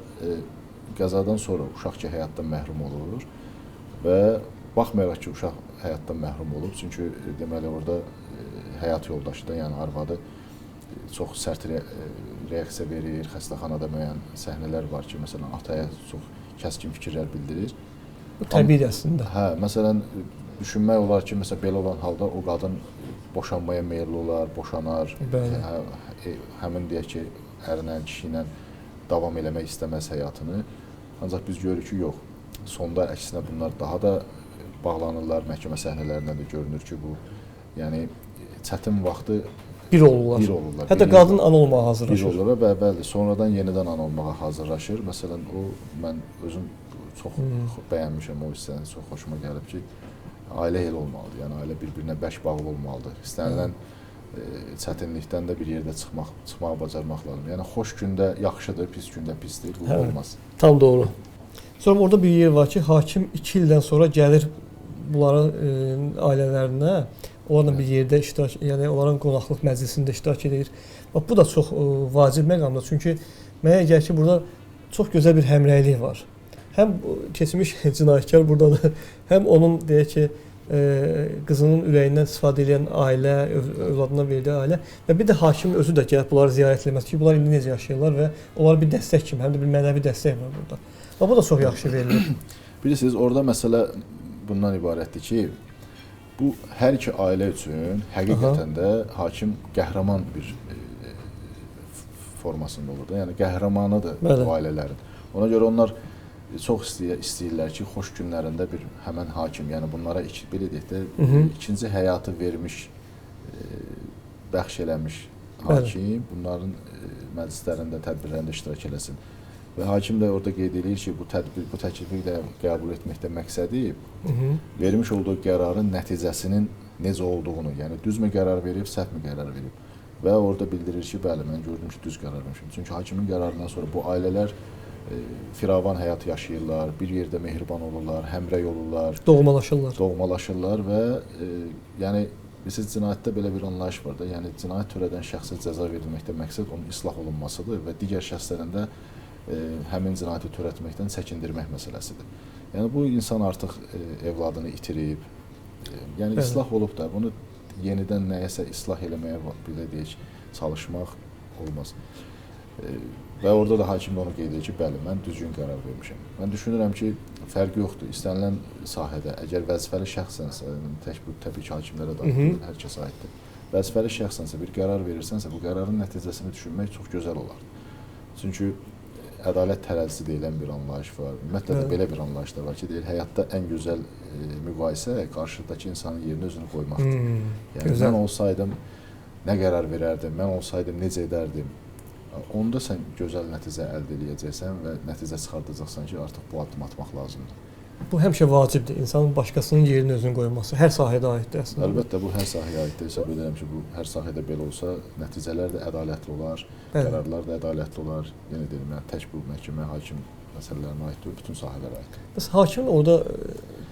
sonra uşaq ki həyatdan məhrum olur və baxmayaraq ki, uşaq həyatdan məhrum olub, çünki deməli orada həyat yoldaşı da, yəni arvadı çox sərt reaksiya verir, xəstəxanada müəyyən səhnələr var ki, məsələn ataya çox kəskin fikirlər bildirir. Bu təbiidir əslində. Hə, məsələn düşünmək olar ki, məsələn belə olan halda o qadın boşanmaya meyilli olar, boşanar. Hə, həmin deyək ki, ərlə, kişi ilə davam eləmək istəməz həyatını. Ancaq biz görürük ki, yox. Sonda əksinə bunlar daha da bağlanırlar. Məhkəmə səhnələrindən də görünür ki, bu yəni çətin vaxtı bir olurlar. Bir olurlar. Hətta qadın ana olmağa hazırlaşır. Bir olurlar və bəli, sonradan yenidən ana olmağa hazırlaşır. Məsələn, o mən özüm çox bəyənmişəm o hissəni, çox xoşuma gəlib ki, ailə elə olmalıdır. Yəni ailə bir-birinə bərk bağlı olmalıdır. İstənilən çətinlikdən də bir yerdə çıxmağı bacarmaq lazım. Yəni xoş gündə yaxşıdır, pis gündə pisdir. Bu olmaz. Tam doğru. Sonra orada bir yer var ki, hakim 2 ildən sonra gəlir bunların ailələrinə, onlarla bir yerdə iştirak, yəni onların qonaqlıq məclisində iştirak edir. Bax bu da çox vacib məqamdır. Çünki mənə gəlir ki, burada çox gözəl bir həmrəylik var. Həm keçmiş cinayətkar buradadır, həm onun deyək ki, qızının ürəyindən istifadə edən ailə, övladına verdiyi ailə və bir də hakim özü də gəlib bunları ziyarət eləməsi ki, bunlar indi necə yaşayırlar və onlara bir dəstək kimi, həm də bir mənəvi dəstək var burada. Və bu da çox yaxşı verilir. Bilirsiniz, orada məsələ bundan ibarətdir ki, bu hər iki ailə üçün həqiqətən də hakim qəhrəman bir formasında olur da. Yəni qəhrəmanıdır bu ailələrin. Ona görə onlar çox istəyirlər ki, xoş günlərində bir həmən hakim, yəni bunlara belə deyək də, ikinci həyatı vermiş, bəxş eləmiş hakim bunların məclislərində, tədbirlərində iştirak eləsin. Və hakim də orada qeyd edir ki, bu tədbir, bu təklifi də qəbul etməkdə məqsədi vermiş olduğu qərarın nəticəsinin necə olduğunu, yəni düzmü qərar verib, səhvmi qərar verib. Və orada bildirir ki, bəli, mən gördüm ki, düz qərar vermişim. Çünki hakimin qərarından sonra bu ailələr firavan həyat yaşayırlar, bir yerdə mehriban olurlar, həmrəy olurlar, doğmalaşırlar. Doğmalaşırlar və yəni bilirsiniz, cinayətdə belə bir anlayış var da, yəni cinayət törədən şəxsə cəza verilməkdə məqsəd onun islah olunmasıdır və digər şəxslərin də həmin cinayəti törətməkdən çəkindirmək məsələsidir. Yəni bu insan artıq evladını itirib, yəni islah olub da bunu yenidən nəyəsə islah eləməyə belə deyək, çalışmaq olmaz. Və orada da hakim də onu qeyd edir ki, bəli, mən düzgün qərar vermişəm. Mən düşünürəm ki, fərqi yoxdur. İstənilən sahədə, əgər vəzifəli şəxsənsə, tək bu təbii ki, hakimlərə daxil deyil, hər kəsə aiddir. Vəzifəli şəxsənsə, bir qərar verirsənsə, bu qərarın nəticəsini düşünmək çox gözəl olardı. Çünki ədalət tərəzisi deyilən bir anlayış var. Ümumiyyətlə də belə bir anlayış da var ki, deyir, həyatda ən gözəl müqayisə qarşıdakı insanın yerinə özünü qoymaqdır. Yəni mən olsaydım nə qərar verərdim, mən olsaydım necə edərdim? Onda sən gözəl nəticə əldə eləyəcəksən və nəticə çıxardacaqsan ki, artıq bu addım atmaq lazımdır. Bu həmişə vacibdir. İnsanın başqasının yerinə özünü qoyması hər sahədə aiddir əslində. Əlbəttə, bu hər sahəyə aiddir. Hesab edirəm ki, bu hər sahədə belə olsa, nəticələr də ədalətli olar, qərarlar da ədalətli olar. Yenə deyirəm, yəni tək bu məhkəmə, hakim məsələlərinə aid deyil, bütün sahələrə aiddir. Bəs hakimin orada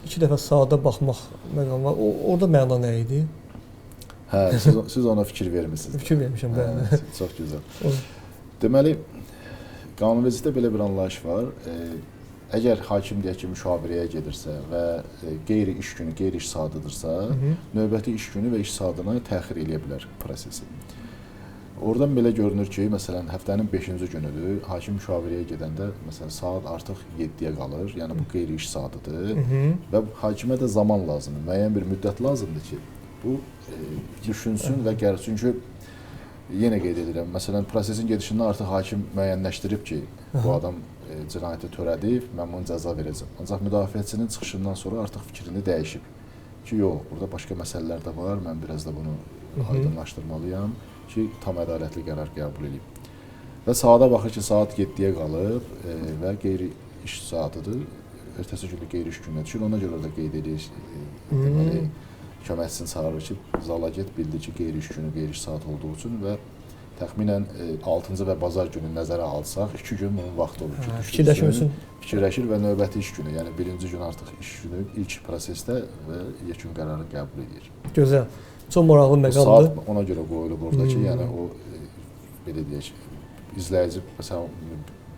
iki dəfə saata baxmaq məqamı var. Orada məna nə idi? Hə, siz ona fikir vermisiniz. Fikir vermişəm, bəli. Çox gözəl. Deməli, qanunvericilikdə belə bir anlayış var. Əgər hakim deyək ki, müşavirəyə gedirsə və qeyri-iş günü, qeyri-iş saatıdırsa, növbəti iş günü və iş saatına təxir eləyə bilər prosesi. Oradan belə görünür ki, məsələn, həftənin 5-ci günüdür, hakim müşavirəyə gedəndə, məsələn, saat artıq 7-yə qalır, yəni bu qeyri-iş saatıdır və hakimə də zaman lazımdır, müəyyən bir müddət lazımdır ki, bu düşünsün və gəlir. Çünki yenə qeyd edirəm, məsələn, prosesin gedişində artıq hakim müəyyənləşdirib ki, bu adam cinayəti törədib, mən bunu cəza verəcəm. Ancaq müdafiəçinin çıxışından sonra artıq fikrini dəyişib ki, yox, burada başqa məsələlər də var, mən biraz da bunu aydınlaşdırmalıyam ki, tam ədalətli qərar qəbul edeyim. Və saata baxır ki, saat 7-yə qalıb və qeyri iş saatıdır. Ertəsi günü qeyri iş gününə düşür. Ona görə də qeyd edir. Deməli, köməkçisini çağırır ki, zala get, bildir ki, qeyri iş günü, qeyri iş saat olduğu üçün və təxminən 6-cı və bazar günü nəzərə alsaq, 2 gün bunun vaxtı olur ki, fikirləşməsin. Fikirləşir və növbəti iş günü, yəni birinci gün artıq iş günü ilk prosesdə və yekun qərarı qəbul edir. Gözəl. Çox maraqlı məqamdır. Saat ona görə qoyulub orada ki, yəni o belə deyək, izləyici məsələn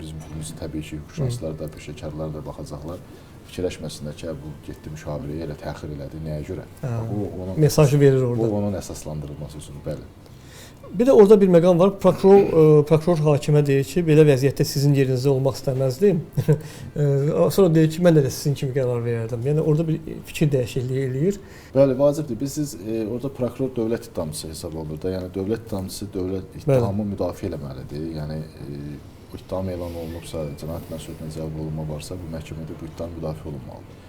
bizim təbii ki, hüquqşünaslar da, peşəkarlar da baxacaqlar. Fikirləşməsinlər ki, bu getdi müşavirəyə, elə təxir elədi, nəyə görə? Bu onun mesajı verir orada. Bu onun əsaslandırılması üçün, bəli. Bir də orada bir məqam var. Prokuror hakimə deyir ki, belə vəziyyətdə sizin yerinizdə olmaq istəməzdim. Sonra deyir ki, mən də sizin kimi qərar verərdim. Yəni orada bir fikir dəyişikliyi eləyir. Bəli, vacibdir. Bilirsiniz, orada prokuror dövlət ittihamçısı hesab olunur da. Yəni dövlət ittihamçısı dövlət ittihamı müdafiə eləməlidir. Yəni ittiham elan olunubsa, cinayət məsuliyyətinə cəlb olunma varsa, bu məhkəmədə bu ittiham müdafiə olunmalıdır.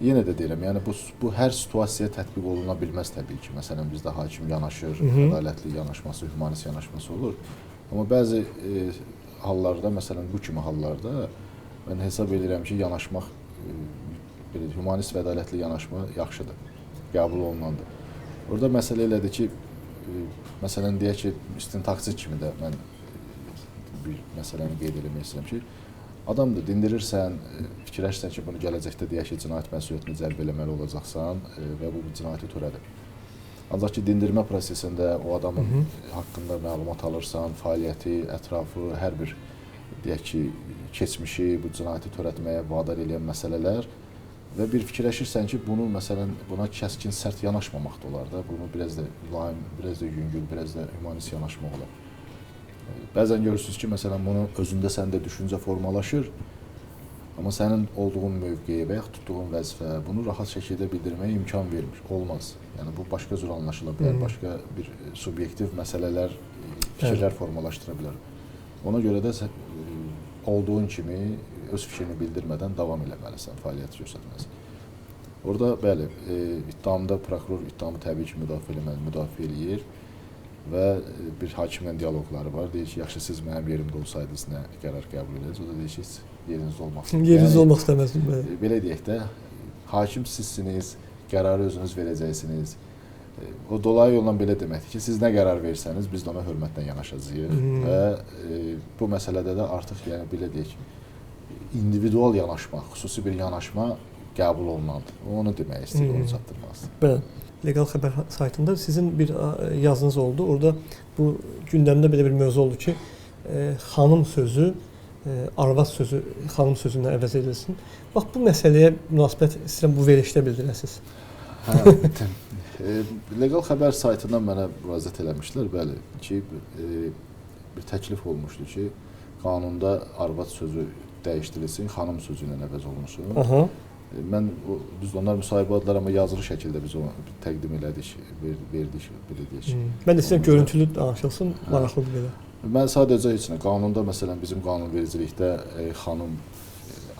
Yenə də deyirəm, yəni bu hər situasiyaya tətbiq oluna bilməz təbii ki. Məsələn, bizdə hakim yanaşır, ədalətli yanaşması, humanist yanaşması olur. Amma bəzi hallarda, məsələn, bu kimi hallarda mən hesab edirəm ki, yanaşmaq, belə humanist və ədalətli yanaşma yaxşıdır, qəbul olunandır. Orada məsələ elədir ki, məsələn, deyək ki, istintaqçı kimi də mən bir məsələni qeyd eləmək istəyirəm ki, adamdır, dindirirsən, fikirləşirsən ki, bunu gələcəkdə deyək ki, cinayət məsuliyyətinə cəlb eləməli olacaqsan və bu cinayəti törədir. Ancaq ki, dindirmə prosesində o adamın haqqında məlumat alırsan, fəaliyyəti, ətrafı, hər bir deyək ki, keçmişi, bu cinayəti törətməyə vadar eləyən məsələlər və bir fikirləşirsən ki, bunu məsələn, buna kəskin, sərt yanaşmamaq da olar da, bunu biraz da mülayim, biraz da yüngül, biraz da humanist yanaşmaq olar. Bəzən görürsünüz ki, məsələn, bunu özündə səndə düşüncə formalaşır, amma sənin olduğun mövqeyi və yaxud tutduğun vəzifə bunu rahat şəkildə bildirməyə imkan vermir, olmaz. Yəni, bu başqa cür anlaşıla bilər, başqa bir subyektiv məsələlər, fikirlər formalaşdıra bilər. Ona görə də olduğun kimi öz fikrini bildirmədən davam eləməlisən, fəaliyyət göstərməlisən. Orada, bəli, ittihamda prokuror ittihamı təbii ki, müdafiə eləməli, müdafiə eləyir və bir hakimlə dialoqları var. Deyir ki, yaxşı, siz mənim yerimdə olsaydınız, nə qərar qəbul edəcəksiniz? O da deyir ki, heç yerinizdə olmaq istəməzdim. Yerinizdə olmaq istəməzdim, bəli. Belə deyək də, hakim sizsiniz, qərarı özünüz verəcəksiniz. O dolayı yolla belə deməkdir ki, siz nə qərar versəniz, biz də ona hörmətlə yanaşacağıq və bu məsələdə də artıq, yəni belə deyək, individual yanaşma, xüsusi bir yanaşma qəbul olunandır. O onu demək istəyir, onu çatdırmaq istəyir. Bəli. Legal xəbər saytında sizin bir yazınız oldu. Orada bu gündəmdə belə bir mövzu oldu ki, xanım sözü, arvad sözü xanım sözündən əvəz edilsin. Bax, bu məsələyə münasibət istəyirəm bu verilişdə bildirəsiniz. Hə, Legal xəbər saytından mənə müraciət eləmişlər, bəli, ki, bir təklif olmuşdu ki, qanunda arvad sözü dəyişdirilsin, xanım sözü ilə əvəz olunsun. Aha. Mən, düzdür, onlar müsahibə aldılar, amma yazılı şəkildə biz onu təqdim elədik, verdik, belə deyək. Mən də istəyirəm görüntülü danışılsın, maraqlıdır belə. Mən sadəcə heç nə, qanunda, məsələn, bizim qanunvericilikdə xanım,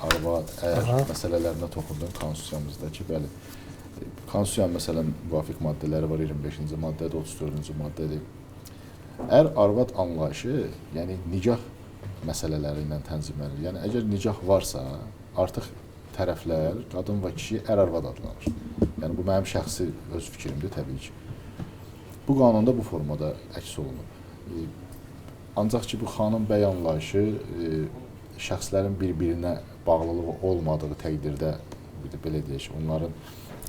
arvad, ər məsələlərinə toxundum konstitusiyamızda ki, bəli. Konstitusiyanın, məsələn, müvafiq maddələri var, 25-ci maddədir, 34-cü maddədir. Ər, arvad anlayışı, yəni nikah məsələləri ilə tənzimlənir. Yəni, əgər nikah varsa, artıq tərəflər, qadın və kişi ər-arvad adlanır. Yəni, bu mənim şəxsi öz fikrimdir təbii ki. Bu qanunda bu formada əks olunur. Ancaq ki, bu xanım-bəy anlayışı şəxslərin bir-birinə bağlılığı olmadığı təqdirdə, belə deyək, onların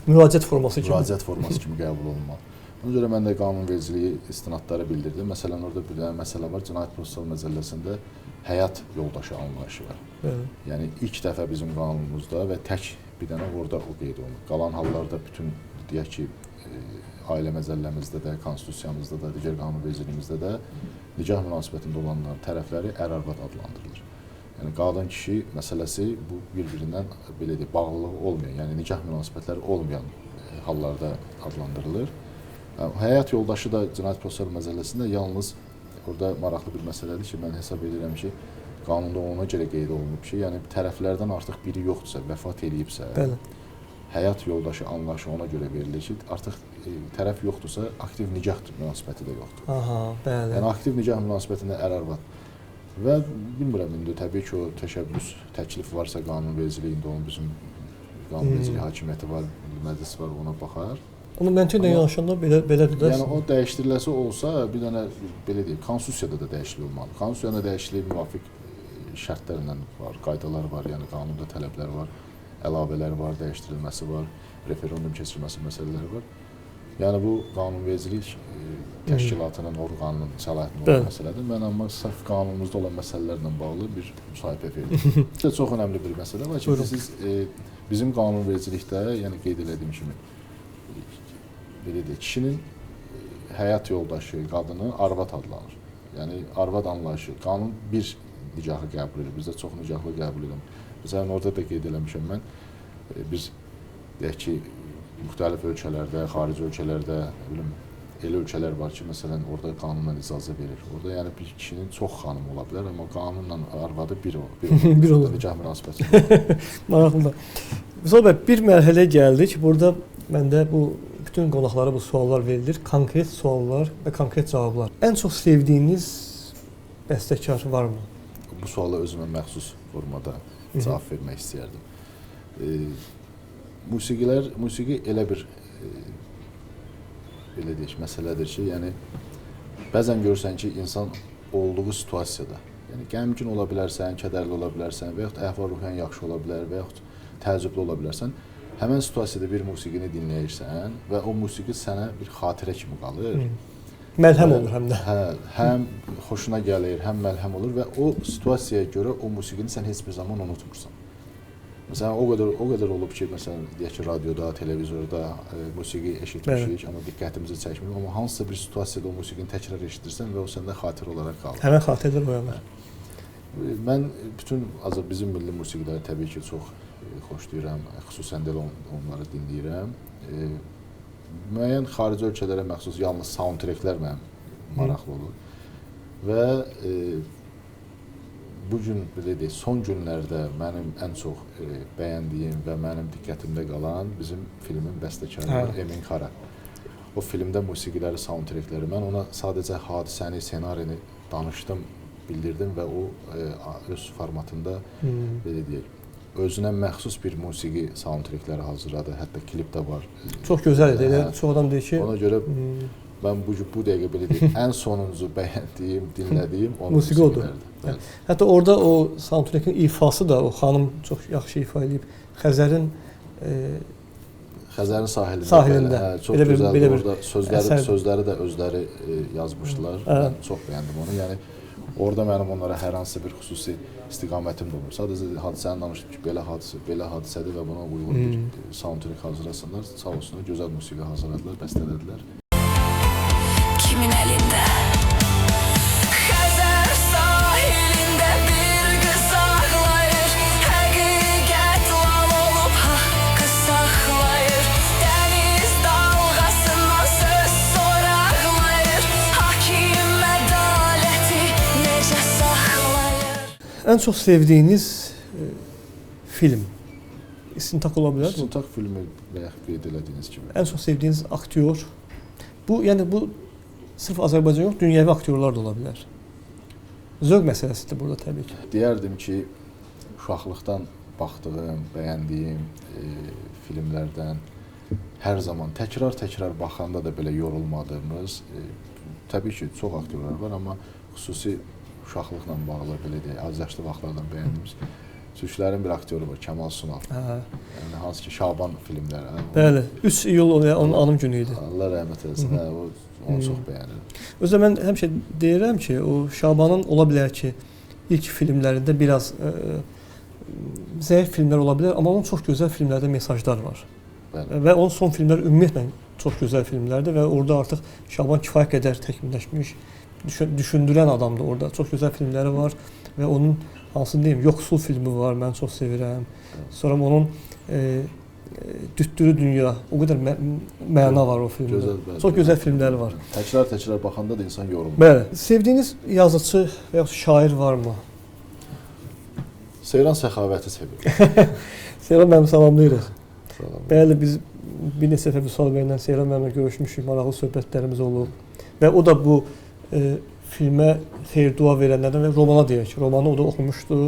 müraciət forması kimi. Müraciət forması kimi qəbul olunmalı. Ona görə mən də qanunvericiliyi istinadları bildirdim. Məsələn, orada bir dənə məsələ var, Cinayət Prosessual Məcəlləsində həyat yoldaşı anlayışı var. Bəli. Yəni, ilk dəfə bizim qanunumuzda və tək bir dənə orada o qeyd olunur. Qalan hallarda bütün, deyək ki, ailə məcəlləmizdə də, konstitusiyamızda da, digər qanunvericiliyimizdə də nikah münasibətində olanlar tərəfləri ər-arvad adlandırılır. Yəni, qadın-kişi məsələsi bu bir-birindən belə deyək, bağlılığı olmayan, yəni nikah münasibətləri olmayan hallarda adlandırılır. Həyat yoldaşı da Cinayət Prosessual Məcəlləsində yalnız orada maraqlı bir məsələdir ki, mən hesab edirəm ki, qanunda ona görə qeyd olunub ki, yəni tərəflərdən artıq biri yoxdursa, vəfat eləyibsə, bəli, həyat yoldaşı anlayışı ona görə verilir ki, artıq tərəf yoxdursa, aktiv nikah münasibəti də yoxdur. Aha, bəli. Yəni, aktiv nikah münasibətində ər-arvad Və bilmirəm indi təbii ki, o təşəbbüs, təklif varsa qanunvericiliyində onun bizim qanunvericilik hakimiyyəti var, məclis var, ona baxar. Amma məntiqlə yanaşanda belədir də. Yəni o dəyişdiriləsi olsa, bir dənə belə deyək, konstitusiyada da dəyişiklik olmalı. Konstitusiyada dəyişiklik müvafiq şərtlərlə var, qaydalar var, yəni qanunda tələblər var, əlavələr var, dəyişdirilməsi var, referendum keçirilməsi məsələləri var. Yəni bu qanunvericilik təşkilatının, orqanının səlahiyyətində olan məsələdir. Mən amma sırf qanunumuzda olan məsələlərlə bağlı bir müsahibə verdim. Çox önəmli bir məsələ var ki, siz bizim qanunvericilikdə, yəni qeyd elədiyim kimi, belə deyək, kişinin həyat yoldaşı, qadını arvad adlanır. Yəni arvad anlayışı, qanun bir nikahı qəbul edir, bizdə çox nikahlı qəbul edir. Məsələn, orada da qeyd eləmişəm mən, biz deyək ki, müxtəlif ölkələrdə, xarici ölkələrdə, nə bilim, elə ölkələr var ki, məsələn, orada qanunla icazə verir. Orada yəni bir kişinin çox xanımı ola bilər, amma qanunla arvadı bir olur. Bir olur. Nikah münasibəti. Maraqlıdır. Vüsal bəy, bir mərhələyə gəldik. Burada məndə bu bütün qonaqlara bu suallar verilir. Konkret suallar və konkret cavablar. Ən çox sevdiyiniz bəstəkar varmı? Bu suala özümə məxsus formada cavab vermək istəyərdim. Musiqi elə bir belə deyək, məsələdir ki, yəni bəzən görürsən ki, insan olduğu situasiyada, yəni qəmgin ola bilərsən, kədərli ola bilərsən və yaxud əhval-ruhiyən yaxşı ola bilər və yaxud təəccüblü ola bilərsən. Həmən situasiyada bir musiqini dinləyirsən və o musiqi sənə bir xatirə kimi qalır. Məlhəm olur həm də. Hə, həm xoşuna gəlir, həm məlhəm olur və o situasiyaya görə o musiqini sən heç bir zaman unutmursan. Məsələn, o qədər olub ki, məsələn, deyək ki, radioda, televizorda musiqi eşitmişik, amma diqqətimizi çəkmir. Amma hansısa bir situasiyada o musiqini təkrar eşidirsən və o səndə xatirə olaraq qalır. Həmən xatirələr oyanır. Mən bütün bizim milli musiqiləri təbii ki, çox xoşlayıram, xüsusən də onları dinləyirəm. Müəyyən xarici ölkələrə məxsus yalnız soundtracklər mənim maraqlı olur. Və bu gün, belə deyək, son günlərdə mənim ən çox bəyəndiyim və mənim diqqətimdə qalan bizim filmin bəstəkarı var, Emin Kara. O filmdə musiqiləri, soundtrackləri, mən ona sadəcə hadisəni, senarini danışdım, bildirdim və o öz formatında, belə deyək, özünə məxsus bir musiqi soundtrackləri hazırladı. Hətta klip də var. Çox gözəl idi. Elə çox adam deyir ki... Ona görə mən bu dəqiqə belə deyim, ən sonuncu bəyəndiyim, dinlədiyim onun musiqi odur. Hətta orada o soundtrackin ifası da, o xanım çox yaxşı ifa eləyib. Xəzərin sahilində. Hə, çox gözəldir. Orada sözləri də özləri yazmışdılar. Mən çox bəyəndim onu. Yəni orada mənim onlara hər hansı bir xüsusi istiqamətim də olmur. Sadəcə hadisəni danışdım ki, belə hadisə, belə hadisədir və buna uyğun bir soundtrack hazırlasınlar. Sağ olsunlar, gözəl musiqi hazırladılar, bəstələdilər. Kimin əlində? Xəzər sahilində bir qız ağlayır, həqiqət lal olub haqqı saxlayır. Dəniz dalğasından söz soraqlayır, hakim ədaləti necə saxlayır? Ən çox sevdiyiniz film? İstintaq ola bilər? İstintaq filmi bayaq qeyd elədiyiniz kimi. Ən çox sevdiyiniz aktyor? Bu, yəni bu sırf Azərbaycan yox, dünyəvi aktyorlar da ola bilər. Zövq məsələsidir burada təbii ki. Deyərdim ki, uşaqlıqdan baxdığım, bəyəndiyim filmlərdən hər zaman təkrar-təkrar baxanda da belə yorulmadığımız, təbii ki, çox aktyorlar var, amma xüsusi uşaqlıqla bağlı, belə deyək, azyaşlı vaxtlardan bəyəndiyimiz Türklərin bir aktyoru var, Kemal Sunal. Yəni, hansı ki, Şaban filmləri. Bəli, 3 iyul onun anım günü idi. Allah rəhmət eləsin, onu çox bəyənirəm. Özü də mən həmişə deyirəm ki, o Şabanın ola bilər ki, ilk filmlərində biraz zəif filmlər ola bilər, amma onun çox gözəl filmlərdə mesajlar var. Bəli. Və onun son filmləri ümumiyyətlə çox gözəl filmlərdir və orada artıq Şaban kifayət qədər təkmilləşmiş, düşündürən adamdır orada. Çox gözəl filmləri var və onun hansı deyim, Yoxsul filmi var, mən çox sevirəm. Sonra onun Düttürü Dünya, o qədər məna var o filmdə. Gözəl, bəli. Çox gözəl filmləri var. Təkrar-təkrar baxanda da insan yorulmur. Bəli. Sevdiyiniz yazıçı və yaxud şair varmı? Seyran Səxavəti sevirəm. Seyran müəllimi salamlayırıq. Salam. Bəli, biz bir neçə dəfə Vüsal bəylə Seyran müəllimlə görüşmüşük, maraqlı söhbətlərimiz olub. Və o da bu filmə xeyir-dua verənlərdən və romana deyək. Romanı o da oxumuşdu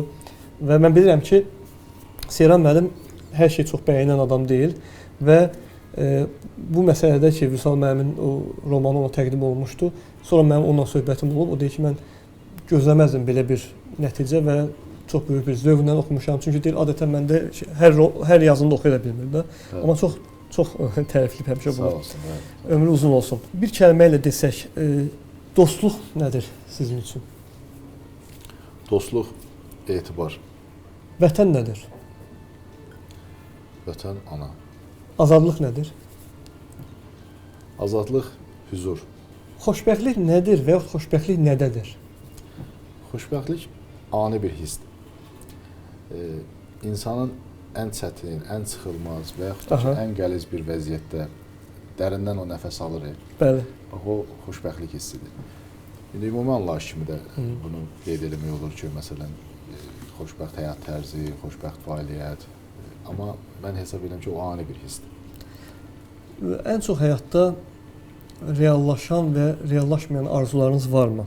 və mən bilirəm ki, Seyran müəllim hər şeyi çox bəyənən adam deyil və bu məsələdə ki, Vüsal müəllimin o romanı ona təqdim olunmuşdu. Sonra mənim onunla söhbətim olub. O deyir ki, mən gözləməzdim belə bir nəticə və çox böyük bir zövqlə oxumuşam. Çünki deyir, adətən məndə hər yazını da oxuya bilmir də. Amma çox tərifləyib həmişə bunu. Sağ olsun. Bəli. Ömrü uzun olsun. Bir kəlmə ilə desək, dostluq nədir sizin üçün? Dostluq, etibar. Vətən nədir? Vətən, ana. Azadlıq nədir? Azadlıq, hüzur. Xoşbəxtlik nədir və yaxud xoşbəxtlik nədədir? Xoşbəxtlik ani bir hissdir. İnsanın ən çətin, ən çıxılmaz və yaxud da ki, ən qəliz bir vəziyyətdə dərindən o nəfəs alır. Bəli. Bax, o xoşbəxtlik hissidir. İndi ümumi anlayış kimi də bunu qeyd eləmək olur ki, məsələn, xoşbəxt həyat tərzi, xoşbəxt fəaliyyət. Amma mən hesab edirəm ki, o ani bir hissdir. Ən çox həyatda reallaşan və reallaşmayan arzularınız varmı?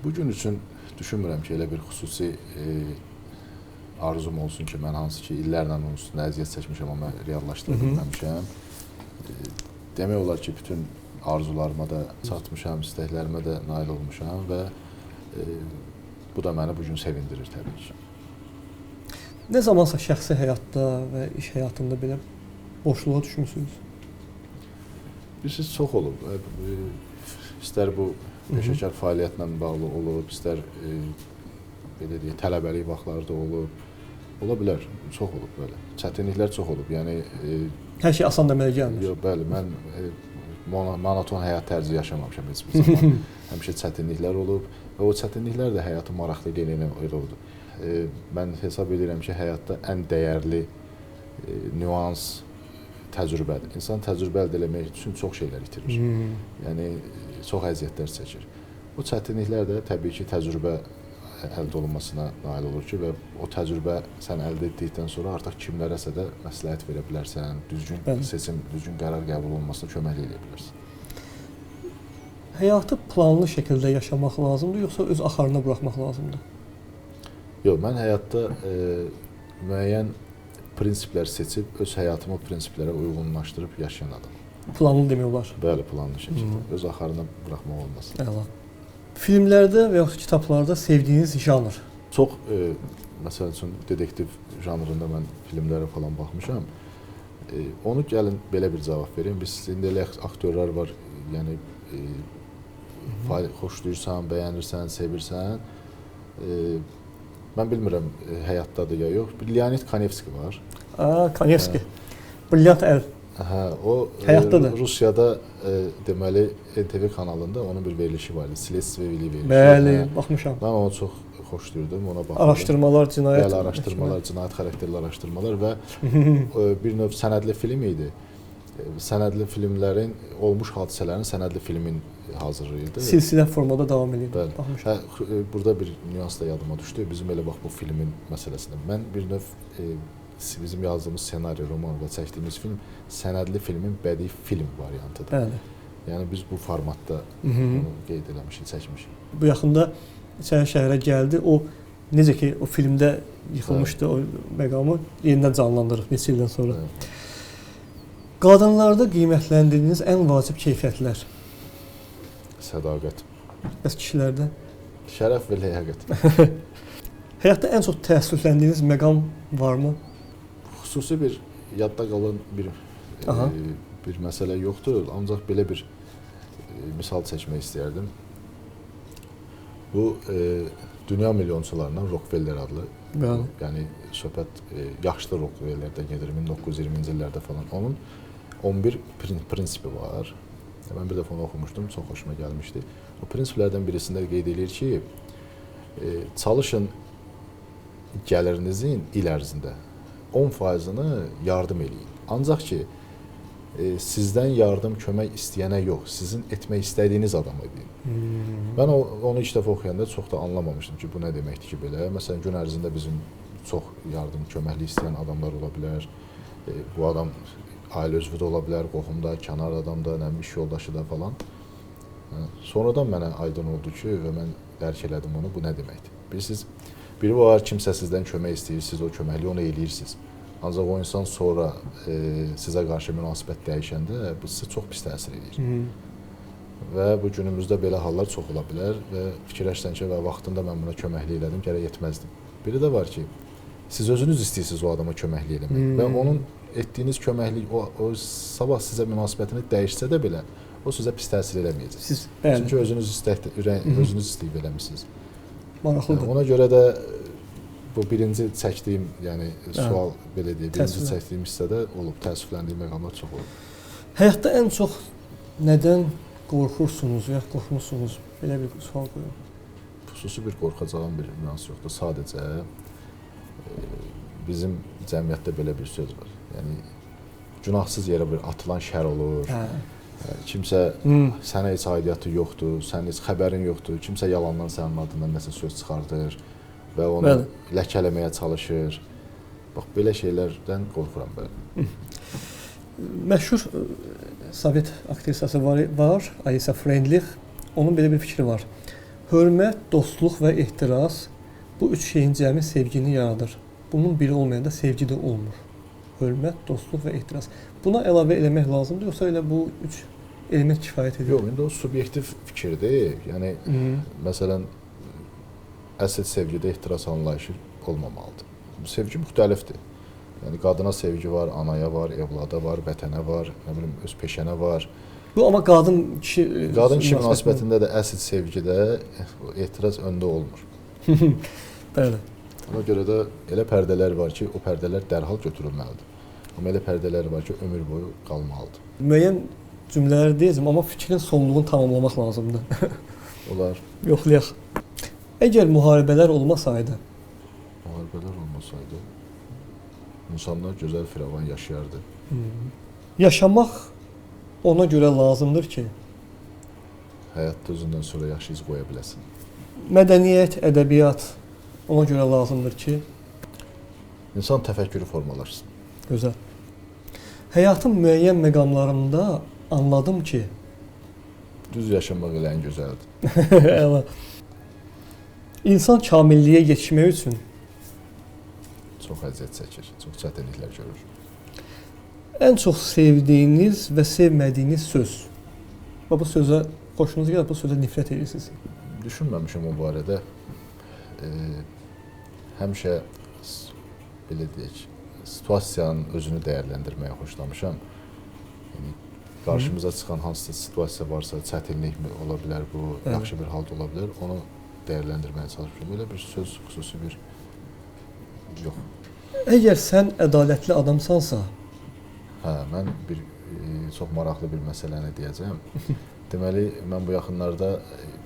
Bu gün üçün düşünmürəm ki, elə bir xüsusi arzum olsun ki, mən hansı ki, illərlə onun üstündə əziyyət çəkmişəm, amma reallaşdıra bilməmişəm. Demək olar ki, bütün arzularıma da çatmışam, istəklərimə də nail olmuşam və bu da məni bu gün sevindirir təbii ki. Nə zamansa şəxsi həyatda və iş həyatında belə boşluğa düşmüsünüz? Bilirsiniz, çox olub. İstər bu peşəkar fəaliyyətlə bağlı olub, istər belə deyək, tələbəlik vaxtları da olub. Ola bilər, çox olub belə. Çətinliklər çox olub. Yəni hər şey asan deməyə gəlmir. Yox, bəli, mən monoton həyat tərzi yaşamamışam heç bir zaman. Həmişə çətinliklər olub və o çətinliklər də həyatı maraqlı eləyən elə odur. Mən hesab edirəm ki, həyatda ən dəyərli nüans təcrübədir. İnsan təcrübə əldə eləmək üçün çox şeylər itirir. Yəni çox əziyyətlər çəkir. O çətinliklər də təbii ki, təcrübə əldə olunmasına nail olur ki, və o təcrübə sən əldə etdikdən sonra artıq kimlərəsə də məsləhət verə bilərsən, düzgün seçim, düzgün qərar qəbul olunmasına kömək eləyə bilərsən. Həyatı planlı şəkildə yaşamaq lazımdır, yoxsa öz axarına buraxmaq lazımdır? Yox, mən həyatda müəyyən prinsiplər seçib, öz həyatımı prinsiplərə uyğunlaşdırıb yaşayan adamım. Planlı demək olar? Bəli, planlı şəkildə. Öz axarına buraxmaq olmaz. Əla. Filmlərdə və yaxud kitablarda sevdiyiniz janr? Çox, məsəl üçün, detektiv janrında mən filmlərə falan baxmışam. Onu gəlin belə bir cavab verim. Biz indi elə aktyorlar var, yəni xoşlayırsan, bəyənirsən, sevirsən. Mən bilmirəm həyatdadır ya yox. Bir Leonid Kanevski var. Kanevski. Brilliant əl. Hə, o həyatdadır. Rusiyada deməli NTV kanalında onun bir verilişi var idi. Sledstve Vili verilişi. Bəli, baxmışam. Mən onu çox xoşlayırdım, ona baxırdım. Araşdırmalar, cinayət. Bəli, araşdırmalar, cinayət xarakterli araşdırmalar və bir növ sənədli film idi. Sənədli filmlərin, olmuş hadisələrin sənədli filmin hazırlayırdı. Silsilə formada davam edirdi. Bəli. Hə, burada bir nüans da yadıma düşdü. Bizim elə bax bu filmin məsələsində. Mən bir növ bizim yazdığımız senaryo, roman və çəkdiyimiz film sənədli filmin bədii film variantıdır. Bəli. Yəni biz bu formatda onu qeyd eləmişik, çəkmişik. Bu yaxında İçəri şəhərə gəldi. O necə ki o filmdə yıxılmışdı o məqamı yenidən canlandırıb neçə ildən sonra. Bəli. Qadınlarda qiymətləndirdiyiniz ən vacib keyfiyyətlər? Sədaqət. Bəs kişilərdə? Şərəf və ləyaqət. Həyatda ən çox təəssüfləndiyiniz məqam varmı? Xüsusi bir yadda qalan bir məsələ yoxdur. Ancaq belə bir misal çəkmək istəyərdim. Bu dünya milyonçularından Rockefeller adlı. Bəli. Yəni söhbət yaşlı Rockefellerdən gedir 1920-ci illərdə falan. Onun 11 prinsipi var. Mən bir dəfə onu oxumuşdum, çox xoşuma gəlmişdi. O prinsiplərdən birisində qeyd edir ki, çalışın gəlirinizin il ərzində 10%-ni yardım eləyin. Ancaq ki, sizdən yardım, kömək istəyənə yox, sizin etmək istədiyiniz adama edin. Mən onu ilk dəfə oxuyanda çox da anlamamışdım ki, bu nə deməkdir ki, belə. Məsələn, gün ərzində bizim çox yardım, köməklik istəyən adamlar ola bilər. Bu adam ailə üzvü də ola bilər, qohum da, kənar adam da, nə bilim, iş yoldaşı da falan. Sonradan mənə aydın oldu ki, və mən dərk elədim onu, bu nə deməkdir? Bilirsiniz, biri var, kimsə sizdən kömək istəyir, siz o köməkliyi ona eləyirsiniz. Ancaq o insan sonra sizə qarşı münasibət dəyişəndə bu sizə çox pis təsir edir. Və bu günümüzdə belə hallar çox ola bilər və fikirləşsən ki, və vaxtında mən buna köməklik elədim, gərək etməzdim. Biri də var ki, siz özünüz istəyirsiniz o adama köməklik eləmək və onun etdiyiniz köməklik o sabah sizə münasibətini dəyişsə də belə o sizə pis təsir eləməyəcək. Siz, bəli. Çünki özünüz özünüz istəyib eləmisiniz. Maraqlıdır. Ona görə də bu birinci çəkdiyim, yəni sual belə deyək, birinci çəkdiyim hissədə olub, təəssüfləndiyim məqamlar çox olub. Həyatda ən çox nədən qorxursunuz və ya qorxmusunuz? Belə bir sual qoyuram. Xüsusi bir qorxacağım bir nüans yoxdur. Sadəcə bizim cəmiyyətdə belə bir söz var. Yəni günahsız yerə bir atılan şər olur. Hə. Kimsə sənə heç aidiyyatı yoxdur, sənin heç xəbərin yoxdur. Kimsə yalandan sənin adından nəsə söz çıxardır və onu ləkələməyə çalışır. Bax belə şeylərdən qorxuram bəli. Məşhur Sovet aktrisası var, Alisa Freundlich. Onun belə bir fikri var. Hörmət, dostluq və ehtiras bu üç şeyin cəmi sevgini yaradır. Bunun biri olmayanda sevgi də olmur. Hörmət, dostluq və ehtiras. Buna əlavə eləmək lazımdır, yoxsa elə bu üç element kifayət edir? Yox, indi o subyektiv fikirdir. Yəni, məsələn, əsl sevgidə ehtiras anlayışı olmamalıdır. Sevgi müxtəlifdir. Yəni, qadına sevgi var, anaya var, evlada var, vətənə var, nə bilim, öz peşənə var. Bu, amma qadın-kişi qadın-kişi münasibətində də əsl sevgidə ehtiras öndə olmur. Bəli. Ona görə də elə pərdələr var ki, o pərdələr dərhal götürülməlidir. Amma elə pərdələr var ki, ömür boyu qalmalıdır. Müəyyən cümlələr deyəcəm, amma fikrin sonluğunu tamamlamaq lazımdır. Olar. Yoxlayaq. Əgər müharibələr olmasaydı? Müharibələr olmasaydı, insanlar gözəl firavan yaşayardı. Yaşamaq ona görə lazımdır ki, həyatda özündən sonra yaxşı iz qoya biləsin. Mədəniyyət, ədəbiyyat ona görə lazımdır ki, insan təfəkkürü formalaşsın. Gözəl. Həyatın müəyyən məqamlarında anladım ki, düz yaşamaq elə ən gözəldir. Əla. İnsan kamilliyə yetişmək üçün çox əziyyət çəkir, çox çətinliklər görür. Ən çox sevdiyiniz və sevmədiyiniz söz. Və bu sözə xoşunuz gəlir, bu sözə nifrət edirsiniz. Düşünməmişəm o barədə. Həmişə belə deyək, situasiyanın özünü dəyərləndirməyə xoşlamışam. Yəni, qarşımıza çıxan hansısa situasiya varsa, çətinlik mi ola bilər bu, yaxşı bir halda ola bilər, onu dəyərləndirməyə çalışmışam. Elə bir söz, xüsusi bir yox. Əgər sən ədalətli adamsansa? Hə, mən bir çox maraqlı bir məsələni deyəcəm. Deməli, mən bu yaxınlarda,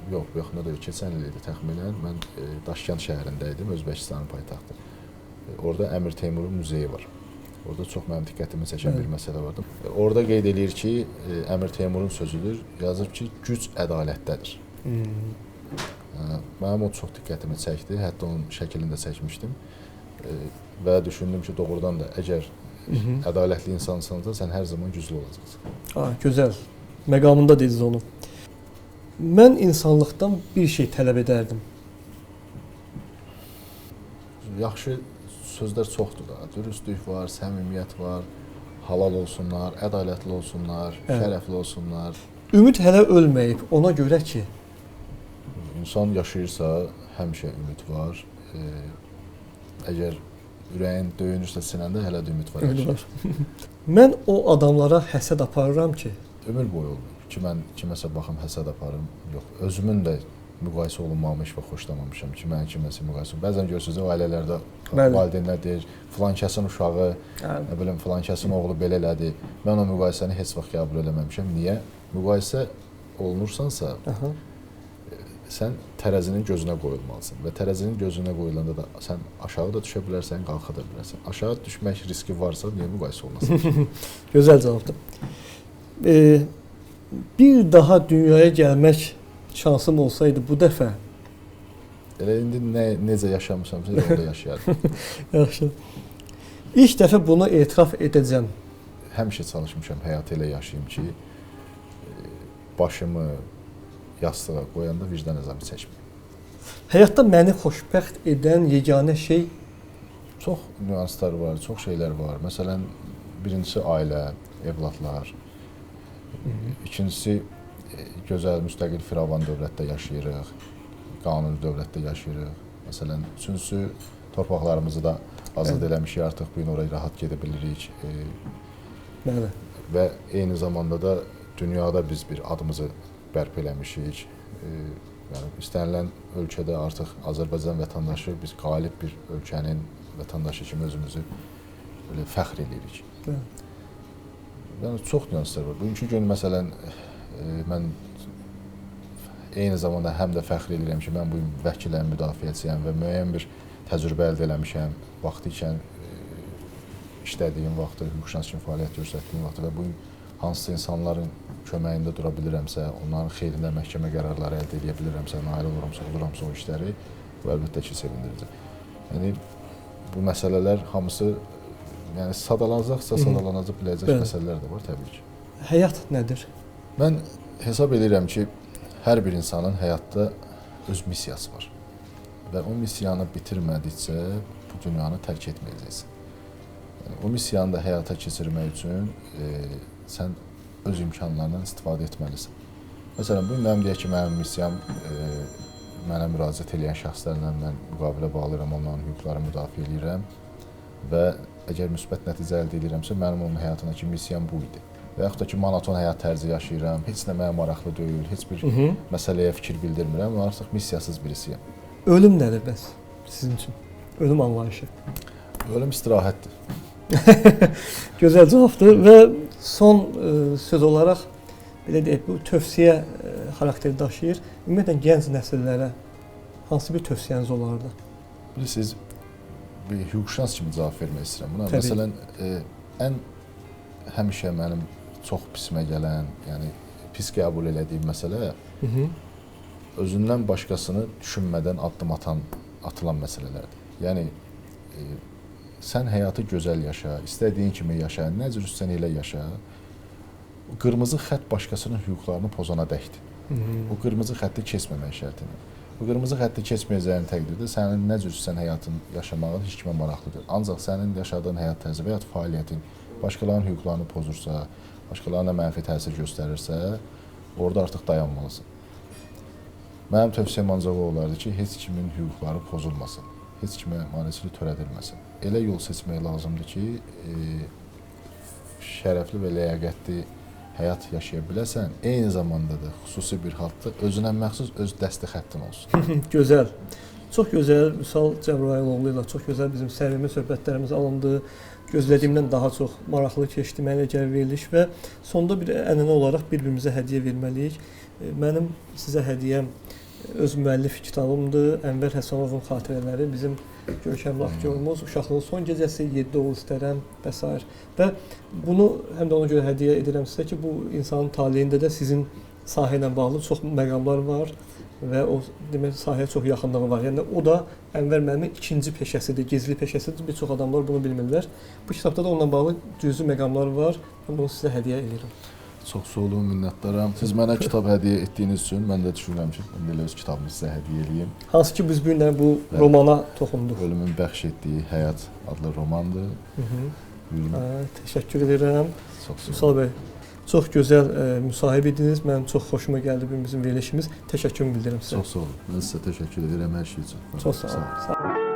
yox, bu yaxında da yox, keçən il idi təxminən, mən Daşkənd şəhərində idim, Özbəkistanın paytaxtı. Orada Əmir Teymurun muzeyi var. Orada çox mənim diqqətimi çəkən bir məsələ vardı. Orada qeyd eləyir ki, Əmir Teymurun sözüdür, yazır ki, güc ədalətdədir. Mənim o çox diqqətimi çəkdi, hətta onun şəklini də çəkmişdim. Və düşündüm ki, doğrudan da əgər ədalətli insansansa, sən hər zaman güclü olacaqsan. Gözəl. Məqamında dediniz onu. Mən insanlıqdan bir şey tələb edərdim. Yaxşı sözlər çoxdur da. Dürüstlük var, səmimiyyət var, halal olsunlar, ədalətli olsunlar, şərəfli olsunlar. Ümid hələ ölməyib, ona görə ki, İnsan yaşayırsa, həmişə ümid var. Əgər ürəyin döyünürsə sinəndə, hələ də ümid var. Ümid var. Mən o adamlara həsəd aparıram ki, ömür boyu olmayıb ki, mən kiməsə baxım, həsəd aparım. Yox, özümün də müqayisə olunmamış və xoşlamamışam ki, mən kiməsə müqayisə. Bəzən görürsünüz, o ailələrdə valideynlər deyir, filan kəsin uşağı, nə bilim, filan kəsin oğlu belə elədi. Mən o müqayisəni heç vaxt qəbul eləməmişəm. Niyə? Müqayisə olunursansa, sən tərəzinin gözünə qoyulmalısan və tərəzinin gözünə qoyulanda da sən aşağı da düşə bilərsən, qalxa da bilərsən. Aşağı düşmək riski varsa, niyə müqayisə olunasın? Gözəl cavabdır. Bir daha dünyaya gəlmək şansım olsaydı bu dəfə? Elə indi necə yaşamışamsa, elə orada yaşayardım. Yaxşı. İlk dəfə bunu etiraf edəcəm. Həmişə çalışmışam, həyatı elə yaşayım ki, başımı, yastığa qoyanda vicdan əzabı çəkməyim. Həyatda məni xoşbəxt edən yeganə şey? Çox nüanslar var, çox şeylər var. Məsələn, birincisi ailə, evladlar. İkincisi, gözəl, müstəqil, firavan dövlətdə yaşayırıq. Qanuni dövlətdə yaşayırıq. Məsələn, üçüncüsü, torpaqlarımızı da azad eləmişik, artıq bu gün oraya rahat gedə bilirik. Bəli. Və eyni zamanda da dünyada biz bir adımızı bərpa eləmişik. Yəni istənilən ölkədə artıq Azərbaycan vətəndaşı, biz qalib bir ölkənin vətəndaşı kimi özümüzü belə fəxr eləyirik. Bəli. Yəni çox nüanslar var. Bugünkü gün məsələn mən eyni zamanda həm də fəxr eləyirəm ki, mən bu gün vəkiləm, müdafiəçiyəm və müəyyən bir təcrübə əldə eləmişəm. Vaxtı ikən işlədiyim vaxtı, hüquqşünas kimi fəaliyyət göstərdiyim vaxtı və bu gün hansısa insanların köməyində dura bilirəmsə, onların xeyrinə məhkəmə qərarları əldə edə bilirəmsə, nail oluramsa, oluramsa o işləri, bu əlbəttə ki, sevindiricir. Yəni bu məsələlər hamısı yəni sadalanacaqsa, sadalanacaq biləcək məsələlər də var təbii ki. Həyat nədir? Mən hesab edirəm ki, hər bir insanın həyatda öz missiyası var. Və o missiyanı bitirmədikcə bu dünyanı tərk etməyəcəksən. Yəni, o missiyanı da həyata keçirmək üçün sən öz imkanlarından istifadə etməlisən. Məsələn, bu mənim deyək ki, mənim missiyam mənə müraciət eləyən şəxslərlə mən müqavilə bağlayıram, onların hüquqlarını müdafiə eləyirəm və əgər müsbət nəticə əldə edirəmsə, mənim onun həyatındakı missiyam bu idi. Və yaxud da ki, monoton həyat tərzi yaşayıram, heç nə mənə maraqlı deyil, heç bir məsələyə fikir bildirmirəm, artıq missiyasız birisiyəm. Ölüm nədir bəs sizin üçün? Ölüm anlayışı? Ölüm istirahətdir. Gözəl cavabdır və son söz olaraq belə deyək, bu tövsiyə xarakteri daşıyır. Ümumiyyətlə gənc nəsillərə hansı bir tövsiyəniz olardı? Bilirsiniz, bir hüquqşünas kimi cavab vermək istəyirəm buna. Təbii. Məsələn, ən həmişə mənim çox pisimə gələn, yəni pis qəbul elədiyim məsələ özündən başqasını düşünmədən addım atılan məsələlərdir. Yəni sən həyatı gözəl yaşa, istədiyin kimi yaşa, nə cür istəsən elə yaşa. O qırmızı xətt başqasının hüquqlarını pozana dəkdir. O qırmızı xətti keçməmək şərti ilə. O qırmızı xətti keçməyəcəyin təqdirdə sənin nə cür istəsən həyatın yaşamağın heç kimə maraqlı deyil. Ancaq sənin yaşadığın həyat tərzi və ya fəaliyyətin başqalarının hüquqlarını pozursa, başqalarına mənfi təsir göstərirsə, orada artıq dayanmalısan. Mənim tövsiyəm ancaq o olardı ki, heç kimin hüquqları pozulmasın, heç kimə maneçilik törədilməsin. Elə yol seçmək lazımdır ki, şərəfli və ləyaqətli həyat yaşaya biləsən, eyni zamanda da xüsusi bir halda özünə məxsus öz dəsti xəttin olsun. Gözəl. Çox gözəl Vüsal Cəbrayıloğlu ilə çox gözəl bizim səmimi söhbətlərimiz alındı. Gözlədiyimdən daha çox maraqlı keçdi mənə gəl veriliş və sonda bir ənənə olaraq bir-birimizə hədiyyə verməliyik. Mənim sizə hədiyyəm öz müəllif kitabımdır. Ənvər Həsənovun xatirələri, bizim görkəmli aktyorumuz, Uşaqlığın son gecəsi, 7 oğul istərəm və s. Və bunu həm də ona görə hədiyyə edirəm sizə ki, bu insanın taleyində də sizin sahə ilə bağlı çox məqamlar var və o demək sahəyə çox yaxınlığı var. Yəni o da Ənvər müəllimin ikinci peşəsidir, gizli peşəsidir. Bir çox adamlar bunu bilmirlər. Bu kitabda da onunla bağlı cüzi məqamlar var. Mən bunu sizə hədiyyə edirəm. Çox sağ olun, minnətdaram. Siz mənə kitab hədiyyə etdiyiniz üçün mən də düşünürəm ki, mən elə öz kitabımı sizə hədiyyə eləyim. Hansı ki biz bu günlər bu romana toxunduq. Ölümün bəxş etdiyi həyat adlı romandır. Buyurun. Təşəkkür edirəm. Çox sağ olun. Vüsal bəy, çox gözəl müsahibə idiniz. Mənim çox xoşuma gəldi bu gün bizim verilişimiz. Təşəkkürümü bildirirəm sizə. Çox sağ olun. Mən sizə təşəkkür edirəm hər şey üçün. Çox sağ olun. Sağ olun.